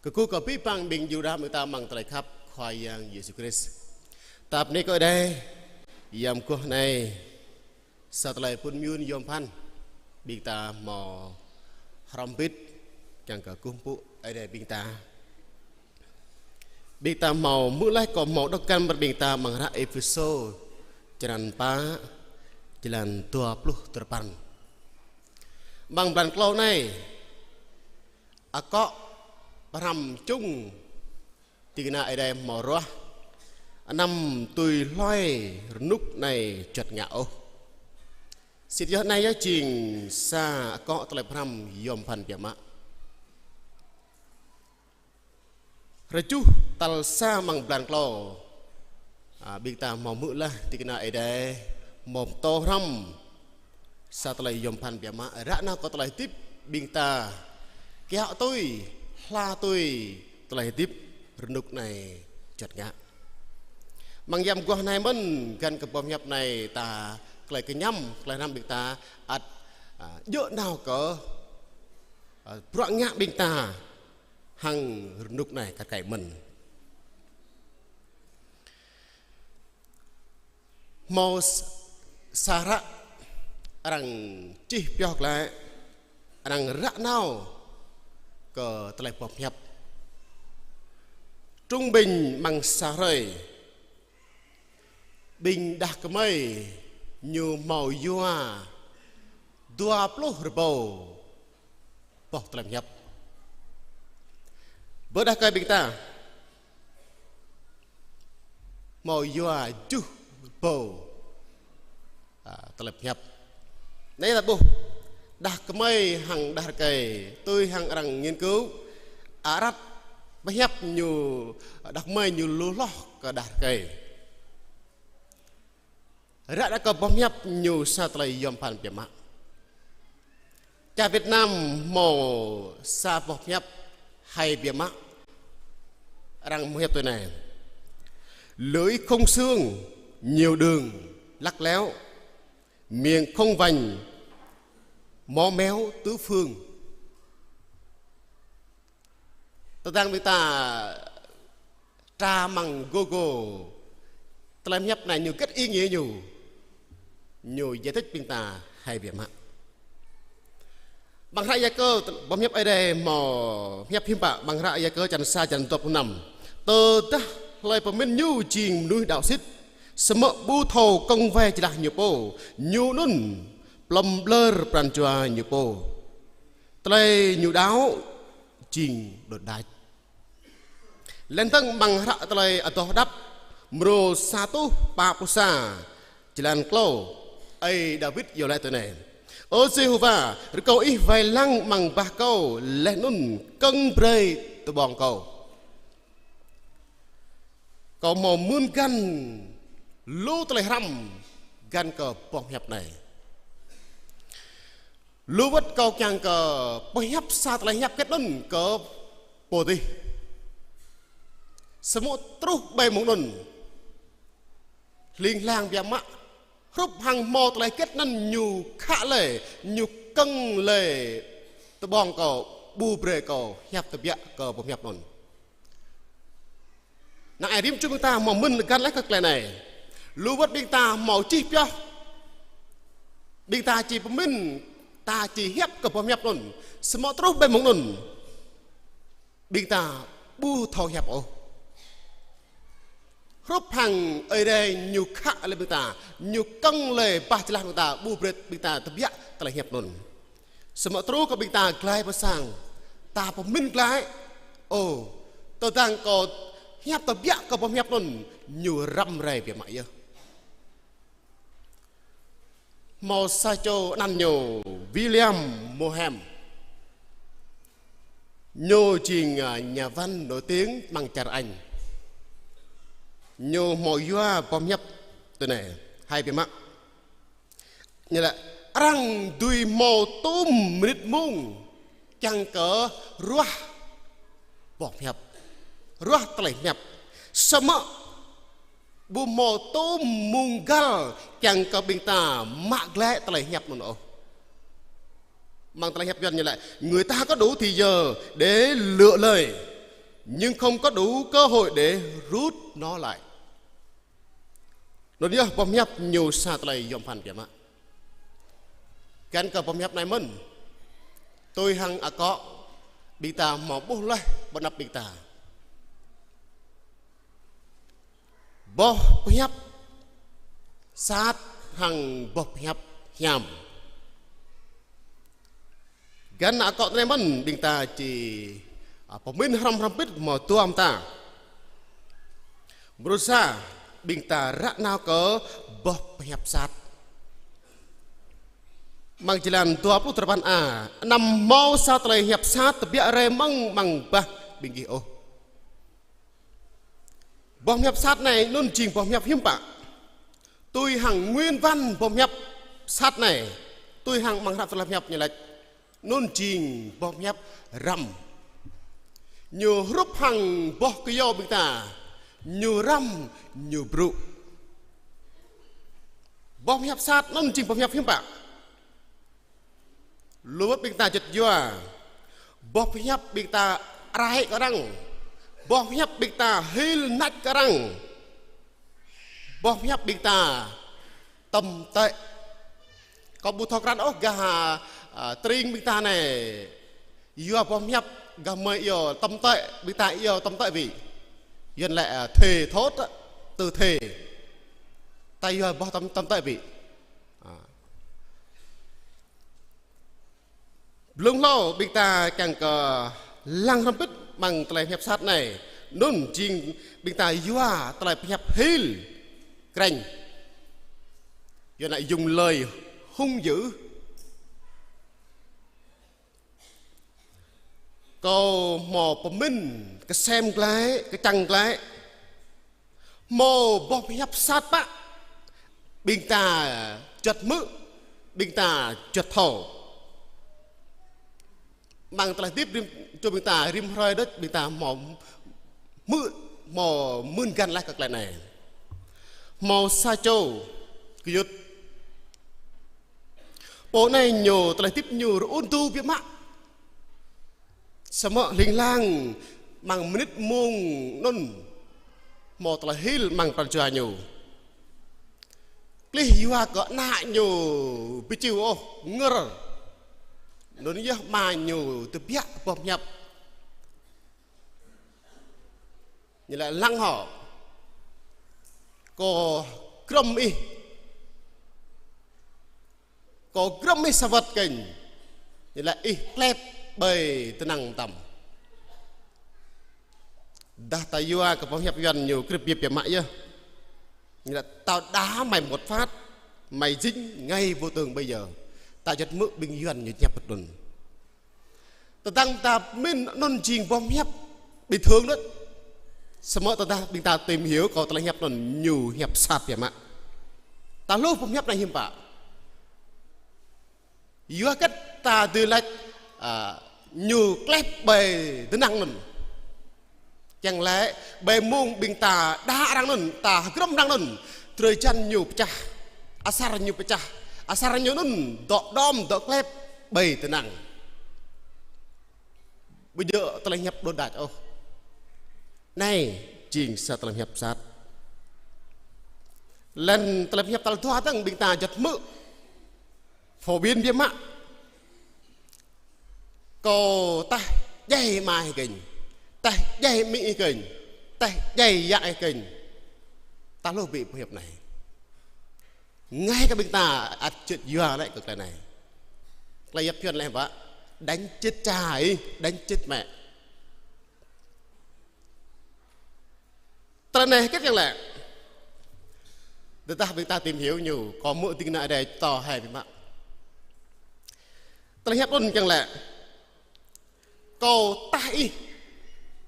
Kơkuh kơ abih bang ƀing djru đah ƀing ta amăng tơlơi khăp Khua Yang Yêsu Krist. Ta bơni kơ Ơi Adai, yam mơguah anai, sa tơlơi pŭn mơyun yom pơphan, ƀing ta hmâo hrŏm hơbĭt, kiăng kơ kơkuh pơpŭ Ơi Adai ƀing ta. Ƀing ta hmâo hmư̆ laih kâo hmâo đŏk kăn brơi ƀing ta amăng hră Êphêsô, črăn pă, črăn dua pluh duapăn. Amăng blan klâo anai, akŏ pơhrăm čung ding kơna Ơi Adai hmâo ruah: Anăm tui hloi rơnŭk anai juăt ngă ôh. Sĭt yơh anai yơh jing sa akŏ tơlơi pơhrăm yom pơphan biă mă. Rơjuh tal sa amăng blan klâo, a, ƀing ta hmâo hmư̆ laih ding kơna Ơi Adai hmâo pơtô hrŏm sa tơlơi yom pơphan biă mă, ră nao kơ tơlơi hơdip ƀing ta kiaŏ tui, hla tui tơlơi hơdip rơnŭk anai juăt ngă. Amăng yam mơguah anai mơ̆n, găn kơ boh pơhiăp anai ta tơlơi kơñăm, tơlơi hrăm ƀing ta ăt, a, djơ̆ nao kơ, a, bruă ngă ƀing ta hăng rơnŭk anai kar kaĭ mơ̆n. Hmâo s-, sa hră arăng čih pioh glaĭ, arăng ră nao kơ tơlơi boh pơhiăp. Trung bình amăng sa hrơi, ƀing đah kơmơi ñu hmâo yua dua pluh rơbâo boh tơlơi pơhiăp. Bơ đah rơkơi ƀing ta hmâo yua tơjuh rơbâo, a, tơlơi pơhiăp. Anai ta ƀuh đah kơmơi hăng đah rơkơi, tui hăng arăng nghiên cứu, a, răt pơhiăp ñu, đah kơmơi ñu lu hloh kơ đah rơkơi. Ră nao kơ boh pơhiăp ñu sa tơlơi yom pơphan biă mă. Čar Việt Nam hmâo sa boh pơhiăp hay biă mă. Arăng hmâo hiăp tui anai: Lưỡi không xương, nhiều đường lắt léo, miệng không vành, máu méo tứ phương. Tơdang ƀing ta tra amăng Google, tơlơi pơhiăp anai ñu hơget ý nghĩa ñu, ñu giải thích ƀing ta hay biă mă. Amăng hră Yakơ, boh pơhiăp Ơi Adai hmâo pơhiăp hiư̆m pă, amăng hră Yakơ črăn sa, črăn dua pluh năm: Tơdah hlơi pơmĭn ñu jing mơnuih đaŏ sĭt, samơ̆ ƀu thâo kơ̆ng wai jơlah ñu pô, ñu anŭn plŏm ƀlơr pran jua ñu pô. Tơlơi ñu đaŏ jing đôč đač. Laih dơ̆ng amăng hră Tơlơi Adoh Đăp, mrô sa rơtuh pă pluh sa, črăn klâo, ơi Dawid iâu laĭ tui anai: Ơ Yêhôwa, rơkâo ih wai lăng amăng bah kâo, laih anŭn kơ̆ng brơi tơƀong kâo. Kâo hmâo mưn găn lu tơlơi hrăm găn kơ boh pơhiăp anai. Lu wơ̆t kâo kiăng kơ pơhiăp sa tơlơi hiăp hơget anŭn kơ pô adih. Samơ̆ truh ƀơi mông anŭn, hling hlang biă mă, hrup hăng hmâo tơlơi hơget anŭn ñu khă lĕ, ñu kơ̆ng lĕ tơƀơ̆ng kâo, ƀu brơi kâo hiăp tơbiă kơ boh pơhiăp anŭn. Năng ai rĭm čô ƀing ta hmâo mưn găn laih kơ tơlơi anai. Lu wơ̆t ƀing ta hmâo čih pioh. Ƀing ta či pơmĭn, ta či hiăp kơ boh pơhiăp anŭn. Samơ̆ truh ƀơi mông anŭn, ƀing ta ƀu thâo hiăp ôh. Hrup hăng Ơi Adai ñu khă lĕ ƀing ta, ñu kơ̆ng lĕ bah jơlah ƀing ta, ƀu brơi ƀing ta tơbiă tơlơi hiăp anŭn. Samơ̆ truh kơ ƀing ta glai pơ sang, ta pơmĭn glai. Ô, tơdang kâo hiăp tơbiă kơ boh pơhiăp anŭn, ñu răm rai biă mă yơh. Hmâo sa čô anăn ñu William Mohem. Ñu jing, à, nhà văn nổi tiếng amăng čar Anh. Ñu hmâo yua boh pơhiăp tui anai, hai biă mă. Ñu laĭ, arăng dưi hmâo tôm mơnit mông kiăng kơ ruah boh pơhiăp, ruah tơlơi pơhiăp. Samơ̆ ƀu hmâo tôm mông găl kiăng kơ ƀing ta mă glăi tơlơi pơhiăp anŭn ôh. Amăng tơlơi hiăp Yuan ñu laĭ, người ta có đủ thì giờ để lựa lời, nhưng không có đủ cơ hội để rút nó lại. Anŭn yơh boh pơhiăp ñu sa tơlơi yom pơphan biă mă. Găn kơ boh pơhiăp anai mơ̆n, tui hăng akŏ ƀing ta hmâo ƀuh laih ƀơi anăp ƀing ta. Boh pơhiăp sat hăng boh pơhiăp hiam. Găn akŏ tơlơi anai mơ̆n ƀing ta či, à, pơmĭn hrăm hrăm pĭt hmâo dua mơta. Mrô sa, ƀing ta ră nao kơ boh pơhiăp sat. Amăng jơlan dua pluh tơpăn a, anăm hmâo sa tơlơi hiăp sat tơbiă rai mơ̆ng amăng bah ƀing gih ôh. Boh pơhiăp sat anai anŭn jing boh pơhiăp hiư̆m pă. Tui hăng nguyên văn boh pơhiăp sat anai, tui hăng amăng hră tơlơi pơhiăp ñu laĭ, anŭn jing boh pơhiăp răm. Ñu hrup hăng boh kơyâo ƀing ta, ñu răm, ñu brŭ. Boh pơhiăp sat anŭn jing boh pơhiăp hiư̆m pă. Lu wơ̆t ƀing ta juăt yua. Boh pơhiăp ƀing ta rai kơ arăng. Boh pơhiăp ƀing ta hil nač kơ arăng. Boh pơhiăp ƀing ta tơm tơi. Kâo ƀu thâo krăn ôh gah, à, tring ƀing ta anai. Yua boh pơhiăp gah mơi iâu tơm tơi, ƀing ta iâu tơm tơi ƀĭ. Yuan laĭ, à, thề thốt, từ thề. Ta yua boh tơm, tơm tơi ƀĭ. À. Blung hlâo ƀing ta kiăng kơ lăng hrŏm pĭt amăng tơlơi pơhiăp sat anai. Anŭn jing ƀing ta yua tơlơi pơhiăp hil krĕnh. Yua anai dùng lời hung dữ. Kâo hmâo pơmĭn, kơsem glaĭ, kơčăng glaĭ. Hmâo boh pơhiăp sat pă, ƀing ta juăt hmư̆, ƀing ta juăt thâo. Amăng tơlơi hơdip rĭm, čô ƀing ta rĭm hrơi đôč, ƀing ta hmâo hmư̆, hmâo mưn găn laih kơ tơlơi anai. Hmâo sa čô gơyut. Pô anai ñu tơlơi hơdip ñu rơun du biă mă. Samơ̆ hling hlang amăng mơnit mông anŭn hmâo tơlơi hil amăng pran jua ñu. Klih yua kơ ană ñu ƀu čiu ôh ngơ̆r. Anŭn yơh ama ñu tơbiă boh pơhiăp. Ñu laĭ lăng hŏ. Kâo grŏm ih. Kâo grŏm ih sa wơ̆t kơnh. Ñu laĭ ih klep ƀơi tơnăng mơtam. Dah ta yua kơ boh pơhiăp Yuan ñu krưp biă biă mă yơh. Ñu laĭ tao đá mày một phát, mày dính ngay vô tường bây giờ. Ta juăt hmư̆ ƀing Yuan ñu hiăp pơtrŭn. Tơdang ta pơmĭn anŭn jing boh pơhiăp bình thường đôč. Samơ̆ tơdah ƀing ta tìm hiểu kơ tơlơi hiăp anŭn ñu hiăp sat biă mă. Ta hluh boh hiăp anai hiư̆m pă. Yua hơget ta dưi laĭ, a, ñu klep ƀơi tơnăng anŭn. Kiăng laĭ, ƀơi mông ƀing ta đaŏ arăng anŭn, ta hơgrŏm arăng anŭn, drơi jan ñu pơčah. Asar ñu pơčah. Asar ñu anŭn dŏ đom, dŏ klep ƀơi tơnăng. Ƀu djơ̆ tơlơi hiăp đôč đač ôh. Anai jing sa tơlơi hiăp sat. Laih anŭn tơlơi hiăp tal dua dơ̆ng ƀing ta juăt hmư̆. Phổ biến biă mă. Kâo taih djai ama ih kơnh. Taih djai amĭ ih kơnh. Taih djai yă ih kơnh. Ta hluh bĕ boh hiăp anai. Ngay kơ ƀing ta ăt juăt yua lĕ kơ tơlơi anai. Tơlơi hiăp phiăn lĕ hiư̆m pă? Đánh chết cha ih, đánh chết mẹ. Tơlơi anai hơget kiăng laĭ? Tơdah ƀing ta tìm hiểu ñu, kâo hmư̆ ding kơna Ơi Adai pơtô hai biă mă. Tơlơi hiăp anŭn kiăng laĭ. Kâo taih ih,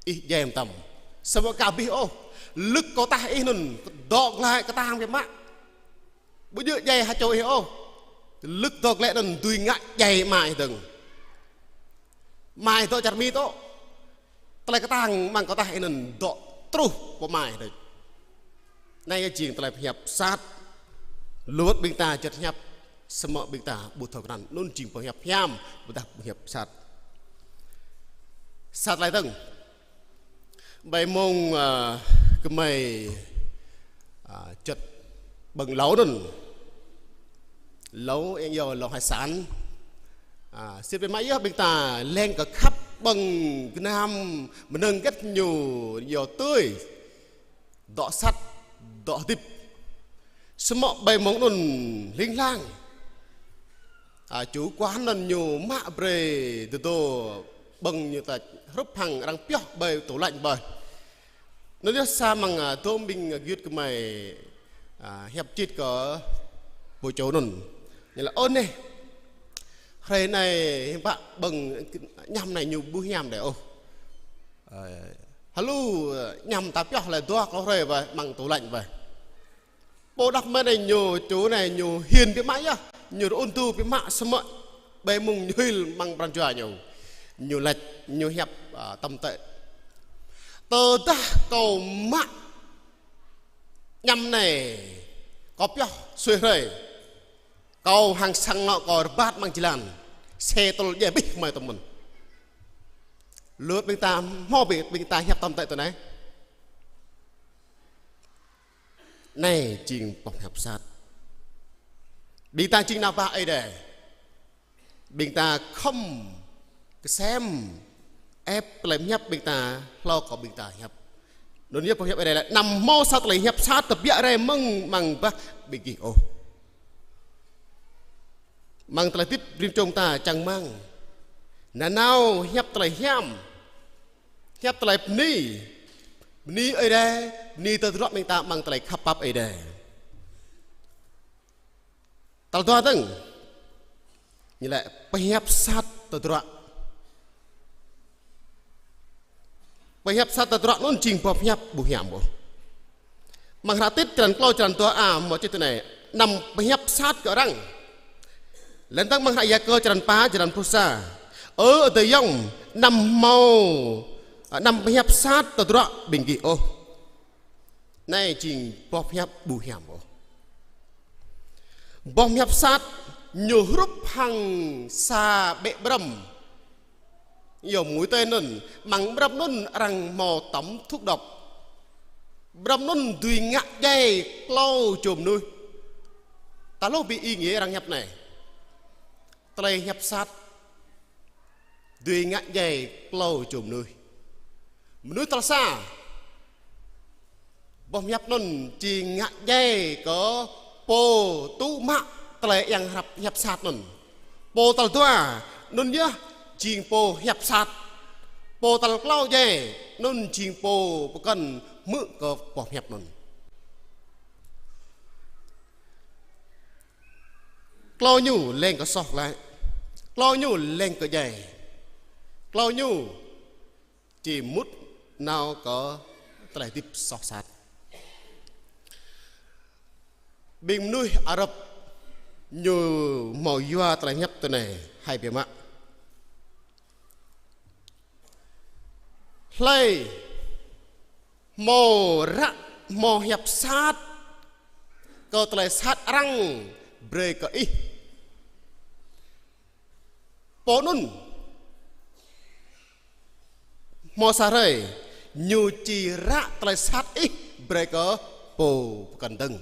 ih djai mơtam. Samơ̆ ka abih ôh, lơ̆k kâo taih ih anŭn, dŏ glaĭ kơtang biă mă. Ƀu djơ̆ djai ha čô ih ôh. Lơ̆k dŏ glaĭ anŭn dưi ngă djai ama ih dơ̆ng. Ama ih dŏ čar Mi tŏ. Tơlơi kơtang amăng kâo taih ih anŭn dŏ truh pơ ama ih đôč. Anai yơh jing tơlơi hiăp sat. Lu wơ̆t ƀing ta juăt hiăp, samơ̆ ƀing ta ƀu thâo krăn. Anŭn jing boh hiăp hiam, ƀôdah boh hiăp sat. Sat tơlơi dơ̆ng. Ƀơi mông, a, gơmơi, a, juăt ƀơ̆ng hlâo anŭn. Hlâo, ơ, yơh hlâo hải sản. A, sĭt biă mă yơh ƀing ta leng kơ khăp ƀơ̆ng gơnam mơnơ̆ng hơget ñu yơh tui. Dŏ sat, dŏ hơdip. Samơ̆ ƀơi mông anŭn hling hlang. A, chủ quán anŭn ñu mă brơi tơdô ƀơ̆ng ñu ta hrup hăng arăng pioh ƀơi tủ lạnh ƀơi. Anŭn yơh sa amăng, a, dôm ƀing gơyut gơmơi, a, hiăp čit kơ pô čô anŭn. Ñu laĭ ơ neh. Hrơi anai hiư̆m pă ƀơ̆ng añăm anai ñu ƀu hiam đơi ôh. Ơ, hơlu, ơ, añăm ta pioh lĕ dua klâo hrơi ƀơi, amăng tủ lạnh ƀơi. Pô đah kơmơi anai ñu, chủ anai ñu hiên biă mă yơh, ñu rơun du biă mă samơ̆ ƀơi mông ñu hil amăng pran jua ñu. Ñu laĭ, ñu hiăp, a, tăm tĕ. Tơdah kâo mă añăm anai, kâo pioh sui hrơi. Kâo hăng sang anŏ kâo rơbat amăng jơlan. Xe tơl djai abih kơmơi tơmơ̆n. Lu wơ̆t ƀing ta hmâo ƀing, ƀing ta hiăp tăm tĕ tui anai. Anai jing boh hiăp sat. Ƀing ta jing ană bă Ơi Adai. Ƀing ta khŏm kơsem ĕp tơlơi hiăp ƀing ta, hlâo kơ ƀing ta hiăp. Anŭn yơh boh hiăp Ơi Adai laĭ, anăm hmâo sa tơlơi hiăp sat tơbiă rai mơ̆ng amăng bah ƀing gih ôh. Amăng tơlơi hơdip rĭm čô ta čang rơmang nanao hiăp tơlơi hiam, hiăp tơlơi bơni, bơni Ơi Adai, bơni tơdruă ƀing ta amăng tơlơi khăp pap Ơi Adai. Tal dua dơ̆ng, ñu laĭ pơhiăp sat tơdruă. Pơhiăp sat tơdruă anŭn jing boh hiăp ƀu hiam ôh. Amăng hră Tit črăn klâo črăn dua a hmâo čih tui anai: Anăm pơhiăp sat kơ arăng. Laih dơ̆ng amăng hră Yakơ črăn pă črăn pluh sa: Ơ adơi ayŏng, anăm hmâo, anăm pơhiăp sat tơdruă ƀing gih ôh. Anai jing boh hiăp ƀu hiam ôh. Boh hiăp sat ñu hrup hăng sa ƀĕ ƀrăm. Yua mơ̆ng tơlơi anŭn, amăng ƀrăm anŭn arăng hmâo tăm thuốc độc. Ƀrăm anŭn dưi ngă djai klâo čô mơnuih. Ta hluh ƀing ih ngă arăng hiăp anai. Tơlơi hiăp sat dưi ngă djai klâo čô mơnuih. Mơnuih tal sa, boh hiăp anŭn či ngă djai kơ pô tŭ mă tơlơi arăng hrăp hiăp sat anŭn. Pô tal dua, anŭn yơh jing pô hiăp sat. Pô tal klâo djai, anŭn jing pô pơkŏn hmư̆ kơ boh hiăp anŭn. Klâo ñu leng kơ soh glaĭ. Klâo ñu leng kơ djai. Klâo ñu či mŭt nao kơ tơlơi hơdip soh sat. Ƀing mơnuih Arab ñu hmâo yua tơlơi hiăp tui anai, hai biă mă. Hlơi hmâo ră, hmâo hiăp sat kơ tơlơi sat arăng brơi kơ ih, pô anŭn hmâo sa hrơi ñu či ră tơlơi sat ih brơi kơ pô pơkŏn dơ̆ng.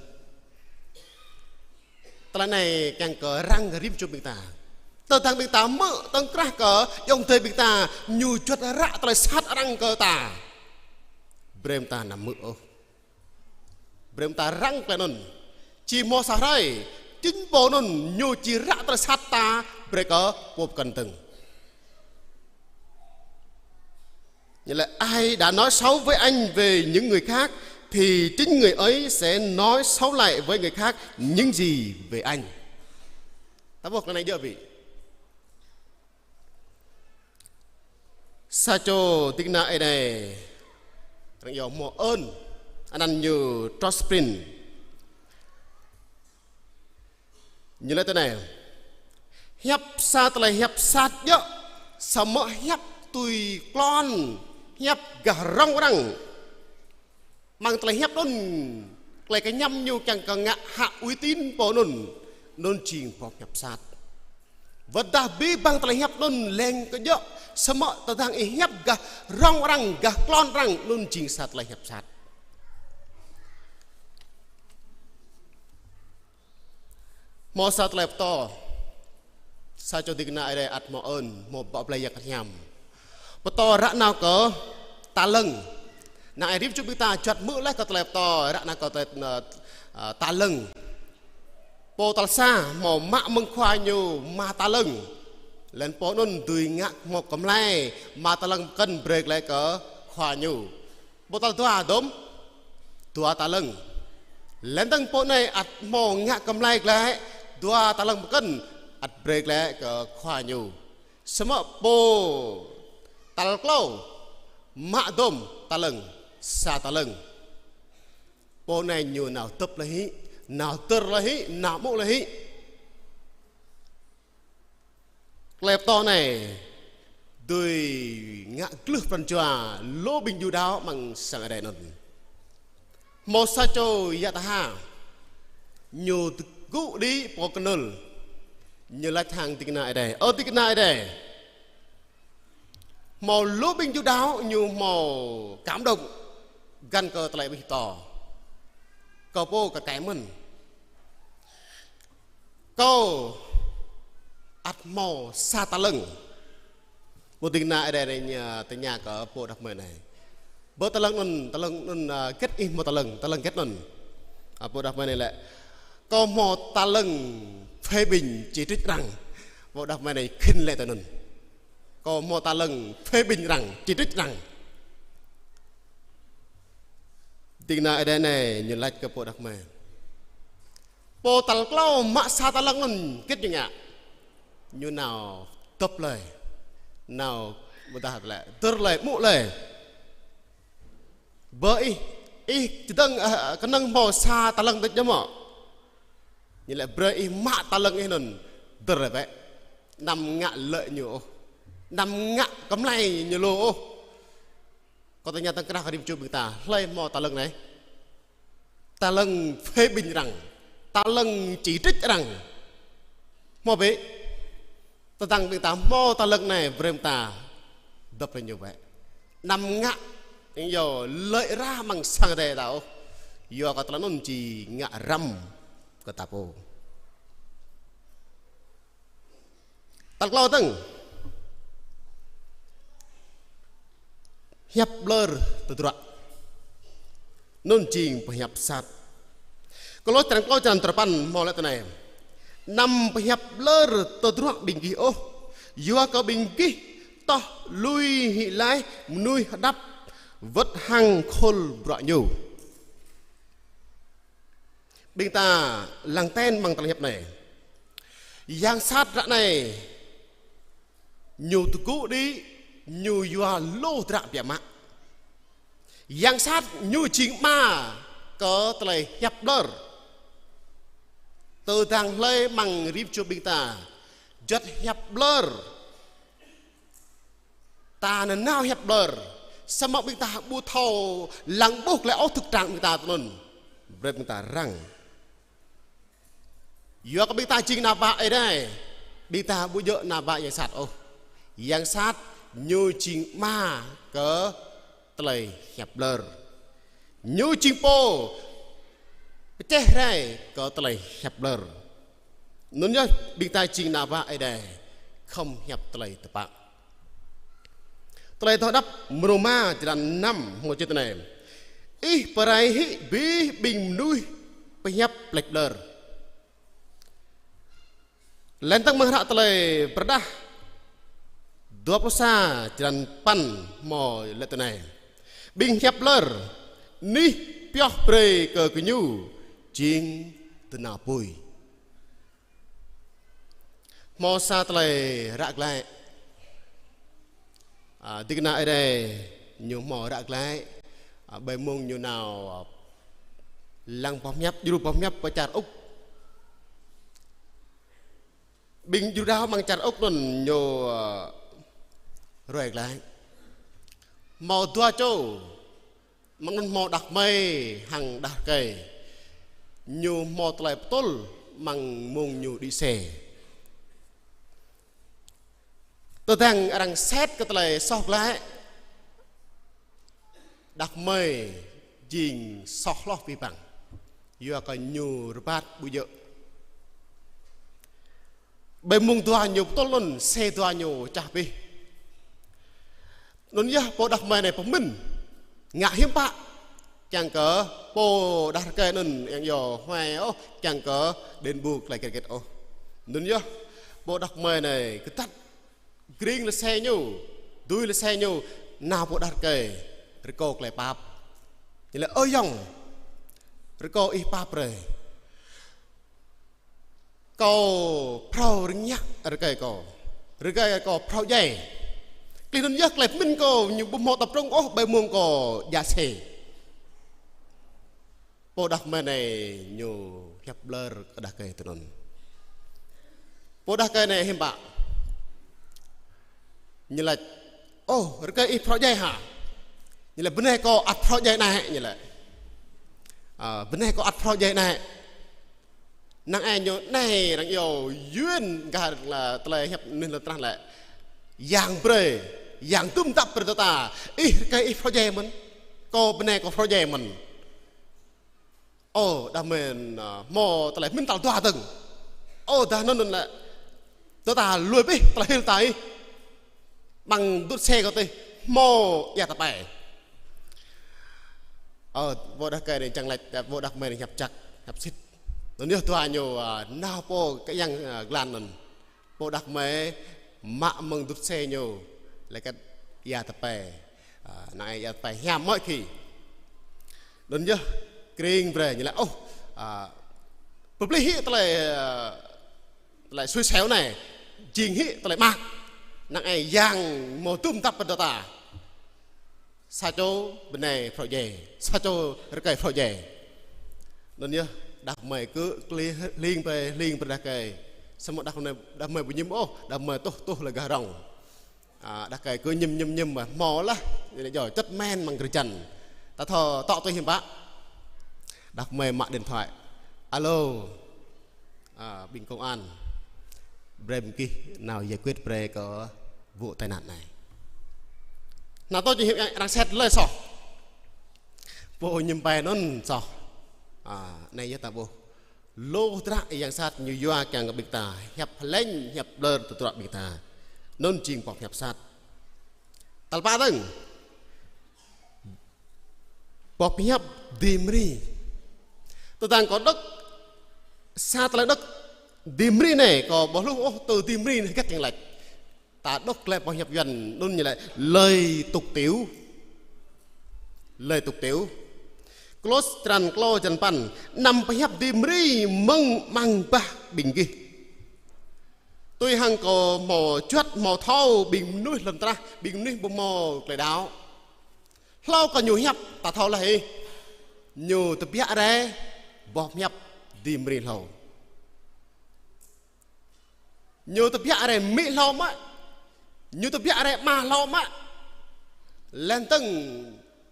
Tơlơi anai kiăng kơ răng rĭm čô ƀing ta. Tơdang ƀing ta hmư̆ tơ̆ng krah kơ ayŏng adơi ƀing ta ñu juăt ră tơlơi sat arăng kơ ta, brơi ƀing ta anăm hmư̆ ôh. Brơi ƀing ta răng tơlơi anŭn. Či hmâo sa hrơi, chính pô anŭn ñu či ră tơlơi sat ta brơi kơ pô pơkŏn dơ̆ng. Như là ai đã nói xấu với anh về những người khác, thì chính người ấy sẽ nói xấu lại với người khác những gì về anh. Ta ƀuh tơlơi anai djơ̆ ƀĭ. Sa čô ding kơna Ơi Adai, arăng iâu hmâo ơn, anăn ñu Josh Prince. Ñu laĭ tui anai: Hiăp sa tơlơi hiăp sat djơ̆, samơ̆ hiăp tui klon, hiăp gah rŏng arăng. Mơ̆ng tơlơi hiăp anŭn, tơlơi kơñăm ñu kiăng kơ ngă hă uy tín pô anŭn, anŭn jing boh hiăp sat. Wơ̆t dah abih bang tơlơi hiăp anŭn leng kơ djơ̆, samơ̆ tơdang ih hiăp gah rŏng arăng, gah klon arăng, anŭn jing sa tơlơi hiăp sat. Hmâo sa tơlơi pơtô. Sa čô ding kơna Ơi Adai ăt hmâo ơn, hmâo bă blai yă kơ hiam. Pơtô ră nao kơ ta lơ̆ng. Năng ai rĭm čô ƀing ta juăt hmư̆ laih kơ tơlơi pơtô ră nao kơ tơlơi, ơ, ơ, ta lơ̆ng. Pô tal sa hmâo mă mơ̆ng khua ñu rơma ta lơ̆ng. Laih anŭn pô anŭn dưi ngă hmâo kơmlai rơma ta lơ̆ng pơkŏn brơi glaĭ kơ khua ñu. Pô tal dua dôm dua ta lơ̆ng. Laih dơ̆ng pô anai ăt hmâo ngă kơmlai glaĭ, dua ta lơ̆ng pơkŏn ăt brơi glaĭ kơ khua ñu. Samơ̆ pô tal klâo mă dôm ta lơ̆ng, sa ta lơ̆ng. Pô anai ñu nao tơ̆p laih hĭ, nao dơ̆r laih hĭ, nao mŭk laih hĭ. Tơlơi pơtô anai dưi ngă glưh pran jua lu ƀing Yuđa mơ̆ng sang Ơi Adai anŭn. Hmâo sa čô yă tha, ñu tơgŭ đĭ pô kơnơ̆l. Ñu laĭ hăng ding kơna Ơi Adai: Ơ ding kơna Ơi Adai, hmâo lu ƀing Yuđa ñu hmâo cảm động găn kơ tơlơi ƀing ta. Kâo pô kơkai mơ̆n. Kâo ăt hmâo sa ta lơ̆ng. Pô ding kơna Ơi Adai anai ñu tơña kơ pô đah kơmơi anai: Bơ ta lơ̆ng anŭn, ta lơ̆ng anŭn, ơ, hơget ih hmâo ta lơ̆ng, ta lơ̆ng hơget anŭn? Ơ, pô đah kơmơi anai laĭ: Kâo hmâo ta lơ̆ng phê bình chỉ trích arăng. Pô đah kơmơi anai khĭn laĭ tui anŭn. Kâo hmâo ta lơ̆ng phê bình arăng, chỉ trích arăng. Ding kơna Ơi Adai anai ñu laĭ kơ pô đah kơmơi: Pô tal klâo mă sa ta lơ̆ng anŭn hơget ñu ngă? Ñu nao tơ̆p laih, nao ƀôdah laĭ dơ̆r laih, mŭk laih. Bơ ih, ih čơdơ̆ng, ơ, kơnơ̆ng hmâo sa ta lơ̆ng đôč yơh mơ̆? Ñu laĭ brơi ih mă ta lơ̆ng ih anŭn dơ̆r laih bĕ. Anăm ngă lợi ñu ôh. Anăm ngă kơmlai ñu lu ôh. Kâo tơña tơ̆ng krah kơ rĭm čô ƀing ta, hlơi hmâo ta lơ̆ng anai? Ta lơ̆ng phê bình arăng, ta lơ̆ng chỉ trích arăng. Hmâo bĕ. Tơdang ƀing ta hmâo ta lơ̆ng anai, brơi ƀing ta dŏp laih ñu bĕ. Anăm ngă, ing yo, lợi ra mơ̆ng sang Ơi Adai ta ôh. Yua kơ tơlơi anŭn či ngă răm kơ ta pô. Tal klâo dơ̆ng. Hiăp ƀlơr tơdruă. Anŭn jing pơhiăp sat. Kôlôs črăn klâo črăn duapăn hmâo laĭ tui anai: Anăm pơhiăp ƀlơr tơdruă ƀing gih ôh, yua kơ ƀing gih tŏh lui hĭ laih mơnuih hơđăp wơ̆t hăng khul bruă ñu. Ƀing ta lăng ten mơ̆ng tơlơi hiăp anai. Yang sat ră anai ñu tơgŭ đĭ, ñu yua lu dră biă mă. Yang sat ñu jing ama kơ tơlơi hiăp ƀlŏr. Tơdang hlơi amăng rĭm čô ƀing ta juăt hiăp ƀlŏr, ta nanao hiăp ƀlŏr, samơ̆ ƀing ta ƀu thâo lăng ƀuh glaĭ ôh thực trạng ƀing ta tui anŭn, brơi ƀing ta răng. Yua kơ ƀing ta jing ană bă Ơi Adai, ƀing ta ƀu djơ̆ ană bă yang sat ôh. Yang sat ñu jing ama kơ tơlơi hiăp ƀlŏr. Ñu jing pô pơčeh rai kơ tơlơi hiăp ƀlŏr. Anŭn yơh ƀing ta jing ană bă Ơi Adai, khŏm hiăp tơlơi tơpă. Tơlơi Adoh Đăp mrô rơma črăn năm hmâo čih tui anai: Ih pơrai hĭ abih ƀing mơnuih pơhiăp plĕč ƀlŏr. Laih dơ̆ng amăng hră Tơlơi Pơrơđah dua pluh sa črăn păn hmâo laĭ tui anai: Ƀing hiăp ƀlŏr anih pioh brơi kơ gơñu jing dơnao apui. Hmâo sa tơlơi ră glaĭ. A, ding kơna Ơi Adai ñu hmâo ră glaĭ. A, ƀơi mông ñu nao, a, lăng boh pơhiăp, djru boh pơhiăp pơ čar Úc. Ƀing djru đaŏ amăng čar Úc anŭn ñu, a, ruai glaĭ. Hmâo dua čô. Amăng anŭn hmâo đah kơmơi hăng đah rơkơi. Ñu hmâo tơlơi pơtŭl amăng mông ñu đĭ xe. Tơdang arăng sĕt kơ tơlơi soh glaĭ, đah kơmơi jing soh hloh abih bang. Yua kơ ñu rơbat ƀu djơ̆. Ƀơi mông dua ñu pơtŭl anŭn, xe dua ñu čah abih. Anŭn yơh pô đah kơmơi anai pơmĭn ngă hiư̆m pă, kiăng kơ pô đah rơkơi anŭn yang yua huai ôh, kiăng kơ đền bù tơlơi hơget hơget ôh. Anŭn yơh pô đah kơmơi anai kơtăt gring lĕ xe ñu, dui lĕ xe ñu, nao pô đah rơkơi, rơkâo tơlơi pap. Ñu laĭ: Ơ ayŏng, rơkâo ih pap brơi. Kâo phrâo rơngiă rơkơi kâo. Rơkơi kâo phrâo djai. Klih anŭn yơh tơlơi pơmĭn kâo ñu ƀu hmâo tơprŏng ôh ƀơi mông kâo djă xe. Pô đah kơmơi anai ñu hiăp ƀlŏr kơ đah rơkơi tui anŭn. Pô đah rơkơi anai hiư̆m pă? Ñu laĭ: Ôh, rơkơi ih phrâo djai hă? Ñu laĭ: Bơnai kâo ăt phrâo djai anai, ñu laĭ. A, bơnai kâo ăt phrâo djai anai. Năng ai ñu anai arăng iâu yua kơ tơlơi hiăp mơnuih lŏn tơnah lĕ: Yang brơi, yang dŭm dăp brơi tơl ta. Ih rơkơi ih phrâo djai mơ̆n. Kâo bơnai kâo phrâo djai mơ̆n. Ơ, đah kơmơi, a, hmâo tơlơi pơmĭn tal dua dơ̆ng. Ơ, dah anŭn anŭn lĕ, tơl ta lui abih tơlơi hil ta ih. Ƀăng dŭt xe kơ tih, hmâo ia tơpai. Ơ, pô đah rơkơi anai čang laĭ, pô đah kơmơi anai hiăp čăk, hiăp sĭt. Anŭn yơh dua ñu, a, nao pơ kơyang, a, glan anŭn. Pô đah kơmơi mă mơ̆ng dŭt xe ñu, laĭ kơ ia tơpai. A, năng ai ia tơpai hiam mơ̆ khi. Anŭn yơh kring brơi ñu laĭ: Ôh, a, pơplih hĭ tơlơi, a, tơlơi sui seo anai, jing hĭ tơlơi mơak. Năng ai yang hmâo dŭm dăp brơi tơl ta. Sa čô bơnai phrâo djai, sa čô rơkơi phrâo djai. Anŭn yơh đah kơmơi kơ klih hling brơi, hling brơi đah rơkơi. Samơ̆ đah kơmơi, đah kơmơi ƀu mơñum ôh, đah kơmơi tuh, tuh lĕ gah rŏng. A, đah rơkơi kơ mơñum, mơñum, mơñum, mơ̆ hmâo lah, ñu laĭ djơ̆ čơt men amăng drơi jăn. Ta thâo tŏ tui hiư̆m pă. Đah kơmơi mă điện thoại. Alo. A, ƀing công an. Brơi ƀing gih nao giải quyết brơi kơ vụ tai nạn anai. Nao tui či hiư̆m arăng sĕt lơi soh. Pô mơñum pai anŭn soh. A, anai yơh ta ƀuh. Lu dră yang sat ñu yua kiăng kơ ƀing ta hiăp hơlĕng, hiăp ƀlŏr tơdruă ƀing ta. Anŭn jing boh hiăp sat. Tal pă dơ̆ng. Boh hiăp dưi mơri. Tơdang kâo đŏk sa tơlơi đŏk dưi mơri anai, kâo ƀu hluh ôh tui dưi mơri anai hơget kiăng laĭ. Ta đŏk glaĭ boh hiăp Yuan anŭn ñu laĭ lời tục tiểu. Lời tục tiểu. Kôlôs črăn klâo črăn păn: Anăm pơhiăp dưi mơri mơ̆ng amăng bah ƀing gih. Tui hăng kâo hmâo juăt hmâo thâo ƀing mơnuih lŏn tơnah, ƀing mơnuih ƀu hmâo tơlơi đaŏ. Hlâo kơ ñu hiăp ta thâo laih ih. Ñu tơbiă rai boh hiăp di mri hlâo. Ñu tơbiă rai amĭ hlâo mă. Ñu tơbiă rai ama hlâo mă. Laih dơ̆ng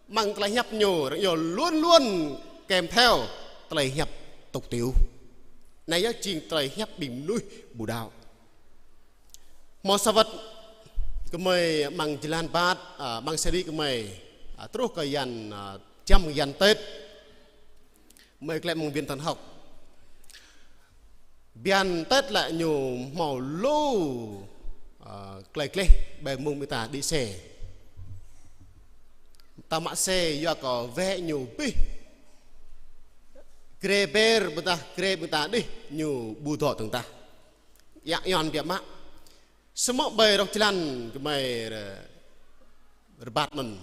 amăng tơlơi hiăp ñu, arăng iâu luôn luôn kèm theo tơlơi hiăp tục tiểu. Anai yơh jing tơlơi hiăp ƀing mơnuih ƀu đaŏ. Hmâo sa wơ̆t gơmơi amăng jơlan ƀat, a, amăng seri gơmơi, a, truh kơ yan, a, čăm yan Tết. Gơmơi glaĭ amăng viện thần học. Bơyan Tết lĕ ñu hmâo lu, ơ, tơlơi gleh ƀơi mông ƀing ta đĭ xe. Ta mă xe yua kơ wơ̆t ñu abih. Grê ƀer ƀing ta, grê ƀing ta đĭ ñu ƀu dŏ dơ̆ng tah. Yă Yuan biă mă. Samơ̆ ƀơi rŏk jơlan gơmơi rơ-, rơbat anŭn.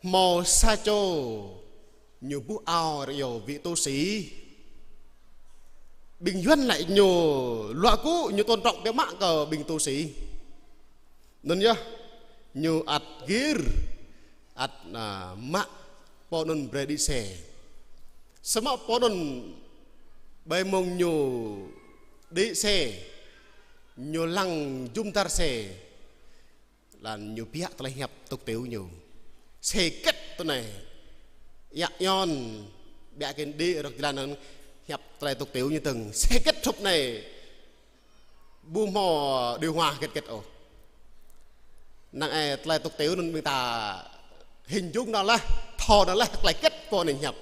Hmâo sa čô ñu ƀuh ao arăng iâu vị tu sĩ. Ƀing Yuan lĕ ñu luă gŭ, ñu tôn trọng biă mă kơ ƀing tu sĩ. Anŭn yơh, ñu ăt gir, ăt, a, mă pô anŭn brơi đĭ xe. Samơ̆ pô anŭn ƀơi mông ñu đĭ xe, ñu lăng jum dar xe. Laih anŭn ñu biă tơlơi hiăp tục tiểu ñu. Xe hơget tui anai. Yă Yuan biă kơ đĭ rŏk jơlan anŭn hiăp tơlơi tục tiểu ñu dơ̆ng. Xe hơget hrup anai. Ƀu hmâo điều hòa hơget hơget ôh. Năng ai tơlơi tục tiểu anŭn ƀing ta hình dung anŭn laih, thâo anŭn laih tơlơi hơget pô anai hiăp.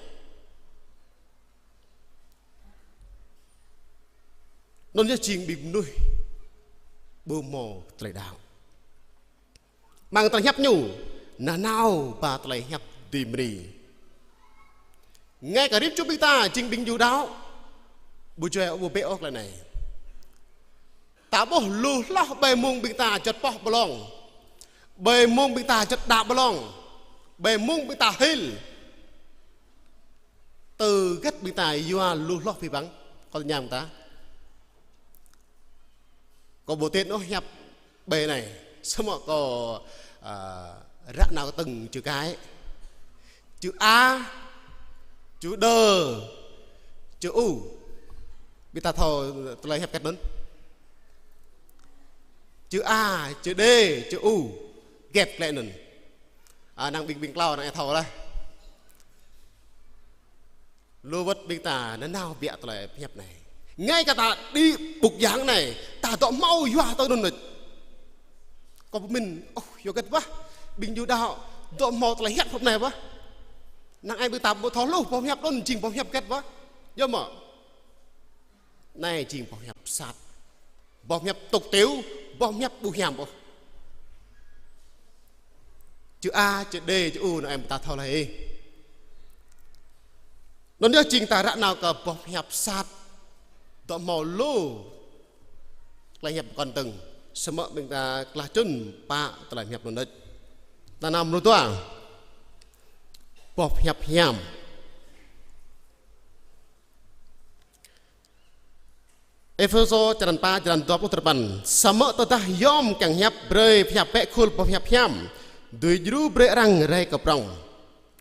Anŭn yơh jing ƀing mơnuih ƀu hmâo tơlơi đaŏ. Amăng tơlơi hiăp ñu, nanao ba tơlơi hiăp di mri. Ngay kơ rĭm čô ƀing ta jing ƀing yu đaŏ, ƀu djơ̆ ƀu bĕ ôh tơlơi anai. Ta ƀuh lu hloh ƀơi mông ƀing ta juăt pŏh ƀlŏng. Ƀơi mông ƀing ta juăt đaŏ ƀlŏng. Ƀơi mông ƀing ta hil. Tơ hơget ƀing ta yua lu hloh pơhiăp ƀăng. Kâo tơña ƀing ta. Kâo ƀu tin ôh hiăp ƀơi anai. Samơ̆ kâo, a, ră nao kơ tơ̆ng chữ cái. Chữ A, chữ D, chữ U. Ƀing ta thâo tơlơi hiăp hơget anŭn. Chữ A, chữ D, chữ U. Ghép glaĭ anŭn. A, năng ƀing ƀing klâo năng ai thâo laih. Lu wơ̆t ƀing ta nanao biă tơlơi pơhiăp anai. Ngay kơ ta đĭ bục giảng anai, ta dŏ hmâo yua tui anŭn đôč. Kâo pơmĭn, ôh, yua hơget wơ̆t, ƀing yu đaŏ dŏ hmâo tơlơi hiăp hrup anai wơ̆t. Năng ai ƀing ta ƀu thâo hluh boh hiăp anŭn jing boh hiăp hơget wơ̆t. Yơh mơ̆. Anai jing boh hiăp sat. Boh hiăp tục tiểu, boh hiăp ƀu hiam ôh. Chữ A, chữ D, chữ U, anŭn em ta thâo laih. Anŭn yơh jing ta ră nao kơ boh hiăp sat. Dŏ hmâo lu tơlơi hiăp pơkŏn dơ̆ng. Samơ̆ ƀing ta klah čŭn pă tơlơi hiăp anŭn đôč. Ta nao mrô dua. Boh hiăp hiam. Êphêsô črăn pă, črăn dua pluh tơpăn. Samơ̆ tơdah yom kiăng hiăp brơi pơhiăp bĕ khul boh hiăp hiam. Dưi djru brơi arăng rai kơ prŏng.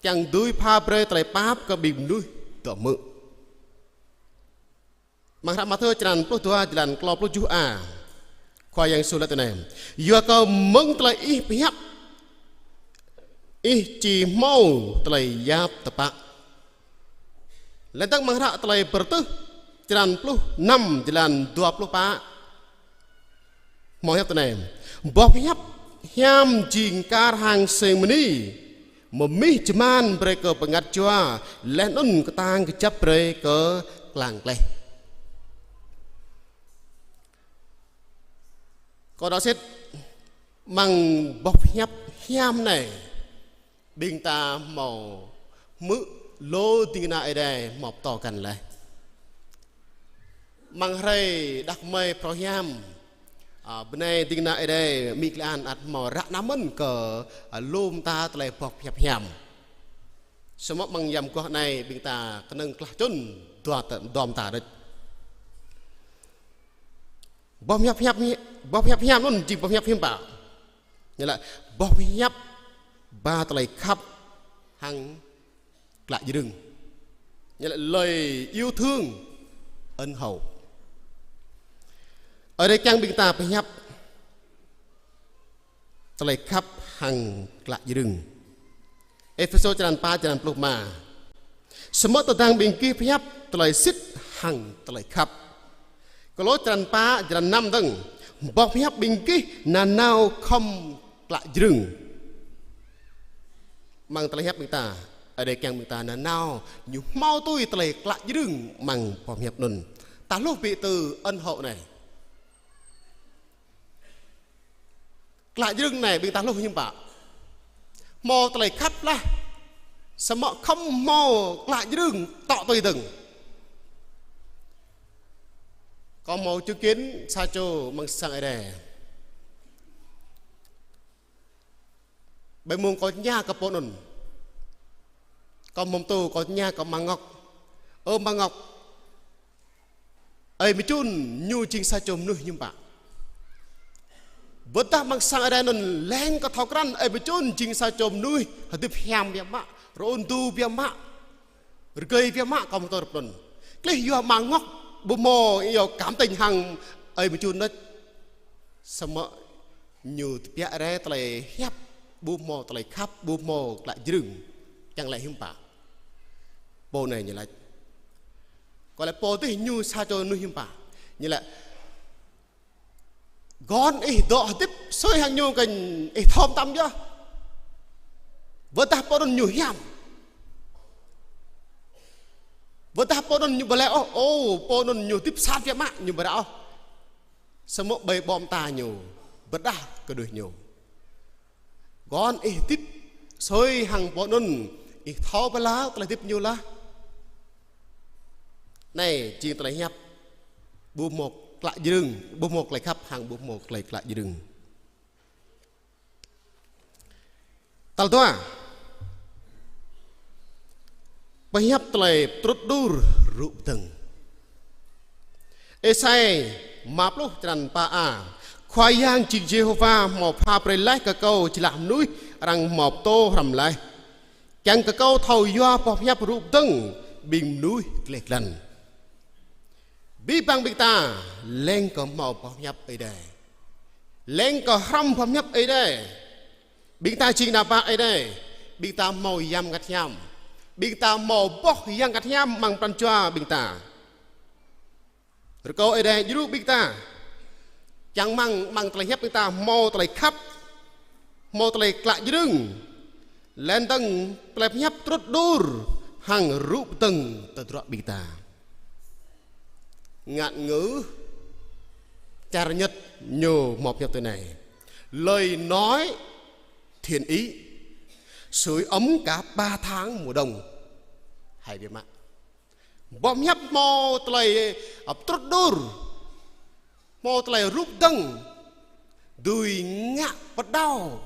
Kiăng dưi pha brơi tơlơi pap kơ ƀing mơnuih dŏ hmư̆. Amăng hră Mathiơ črăn pluh dua, črăn klâo pluh tơjuh a. Khua Yang Yêsu laĭ tui anai. Yua kơ mơ̆ng tơlơi ih pơhiăp, ih či hmâo tơlơi yap tơpă. Laih dơ̆ng amăng hră Tơlơi Bơrơtuh, črăn pluh năm, črăn dua pluh pă. Hmâo hiăp tui anai. Boh hiăp hiam jing kar hăng sêng mơni, mơmih jơman brơi kơ bơngăt jua, laih anŭn kơtang kơjăp brơi kơ klang gleh. Kâo đaŏ sĭt amăng boh hiăp hiam anai. Ƀing ta hmâo hmư̆ lu ding kơna Ơi Adai hmâo pơtô găn laih. Amăng hrơi đah kơmơi phrâo hiam, a, bơnai ding kơna Ơi Adai amĭ Klei An ăt hmâo ră nao mơ̆n kơ, a, lŏm ta tơlơi boh hiăp hiam. Samơ̆ amăng yam mơguah anai ƀing ta kơnơ̆ng klah čŭn dua ta, dua mơta đôč. Boh hiăp hiam, boh hiăp hiam anŭn jing boh hiăp hiam pă. Ñu laĭ boh hiăp ba tơlơi khăp hăng klă jrưng. Ñu laĭ lời yêu thương ân hậu. Ơi Adai kiăng ƀing ta pơhiăp tơlơi khăp hăng klă jrưng. Êphêsô črăn pă, črăn pluh rơma. Samơ̆ tơdang ƀing gih pơhiăp tơlơi sĭt hăng tơlơi khăp. Kôlôs črăn pă, črăn năm dơ̆ng. Boh pơhiăp ƀing gih nanao khŏm klă jrưng. Amăng tơlơi hiăp ƀing ta, Ơi Adai kiăng ƀing ta nanao, ñu hmâo tui tơlơi klă jrưng amăng boh pơhiăp anŭn. Ta hluh ƀing tơ ân hậu anai. Klă jrưng anai ƀing ta hluh hiư̆m pă. Hmâo tơlơi khăp laih. Samơ̆ khŏm hmâo klă jrưng tŏ tui dơ̆ng. Kâo hmâo chứng kiến sa čô amăng sang Ơi Adai. Ƀơi mông kâo tơña kơ pô anŭn. Kâo mơ̆ng tơ kâo tơña kơ Ama Ngọc. Ơ Ama Ngọc. Ơi Mơčun ñu jing sa čô mơnuih hiư̆m pă. Ƀôdah amăng sang Ơi Adai anŭn leng kơ thâo krăn Ơi Mơčun jing sa čô mơnuih hơdip hiam biă mă, rơun du biă mă, rơgơi biă mă kâo mơ̆ng tơ rơp anŭn. Klih yua Ama Ngọc ƀu hmâo yua cảm tình hăng Ơi Mơčun đôč. Samơ̆ ñu tơbiă rai tơlơi hiăp ƀu hmâo tơlơi khăp, ƀu hmâo klă jrưng. Kiăng laĭ hiư̆m pă. Pô anai ñu laĭ. Kâo laĭ pô adih ñu sa čô mơnuih hiư̆m pă. Ñu laĭ gơ̆n ih dŏ hơdip sui hăng ñu kơnh ih thâo mơtam yơh. Ƀôdah pô anŭn ñu hiam. Ƀôdah pô anŭn ñu ƀu laĭ ôh, ô, pô anŭn ñu hơdip sat biă mă ñu ƀu laĭ ôh. Samơ̆ ƀơi ƀô̆ mơta ñu, ƀôdah kơ đuaĭ ñu. Gơ̆n ih hơdip sui hăng pô anŭn, ih thâo pơlao tơlơi hơdip ñu laih. Anai jing tơlơi hiăp ƀu hmâo klă jrưng, ƀu hmâo tơlơi khăp hăng ƀu hmâo tơlơi klă jrưng. Tal dua. Pơhiăp tơlơi trŭt đur rŭ pơdơ̆ng. Êsai rơma pluh črăn pă a. Khua Yang jing Yêhôwa hmâo pha brơi laih kơ kâo jơlah mơnuih arăng hmâo pơtô hrăm laih. Kiăng kơ kâo thâo yua boh pơhiăp rŭ pơdơ̆ng ƀing mơnuih gleh glăn. Abih bang ƀing ta leng kơ hmâo boh pơhiăp Ơi Adai. Leng kơ hrăm boh pơhiăp Ơi Adai. Ƀing ta jing ană bă Ơi Adai. Ƀing ta hmâo Yang Bơngăt Hiam. Ƀing ta hmâo boh Yang Bơngăt Hiam amăng pran jua ƀing ta. Rơkâo Ơi Adai djru ƀing ta. Čang mơ̆ng, mơ̆ng tơlơi hiăp ƀing ta hmâo tơlơi khăp, hmâo tơlơi klă jrưng. Laih dơ̆ng tơlơi pơhiăp trŭt đur hăng rŭ pơdơ̆ng tơdruă ƀing ta. Ngạn ngữ čar Nhật ñu hmâo pơhiăp tui anai. Lời nói thiện ý, sưởi ấm cả ba tháng mùa đông. Hay biă mă. Boh pơhiăp hmâo tơlơi, ă, trŭt đur. Hmâo tơlơi rŭ pơdơ̆ng. Dưi ngă pơđao.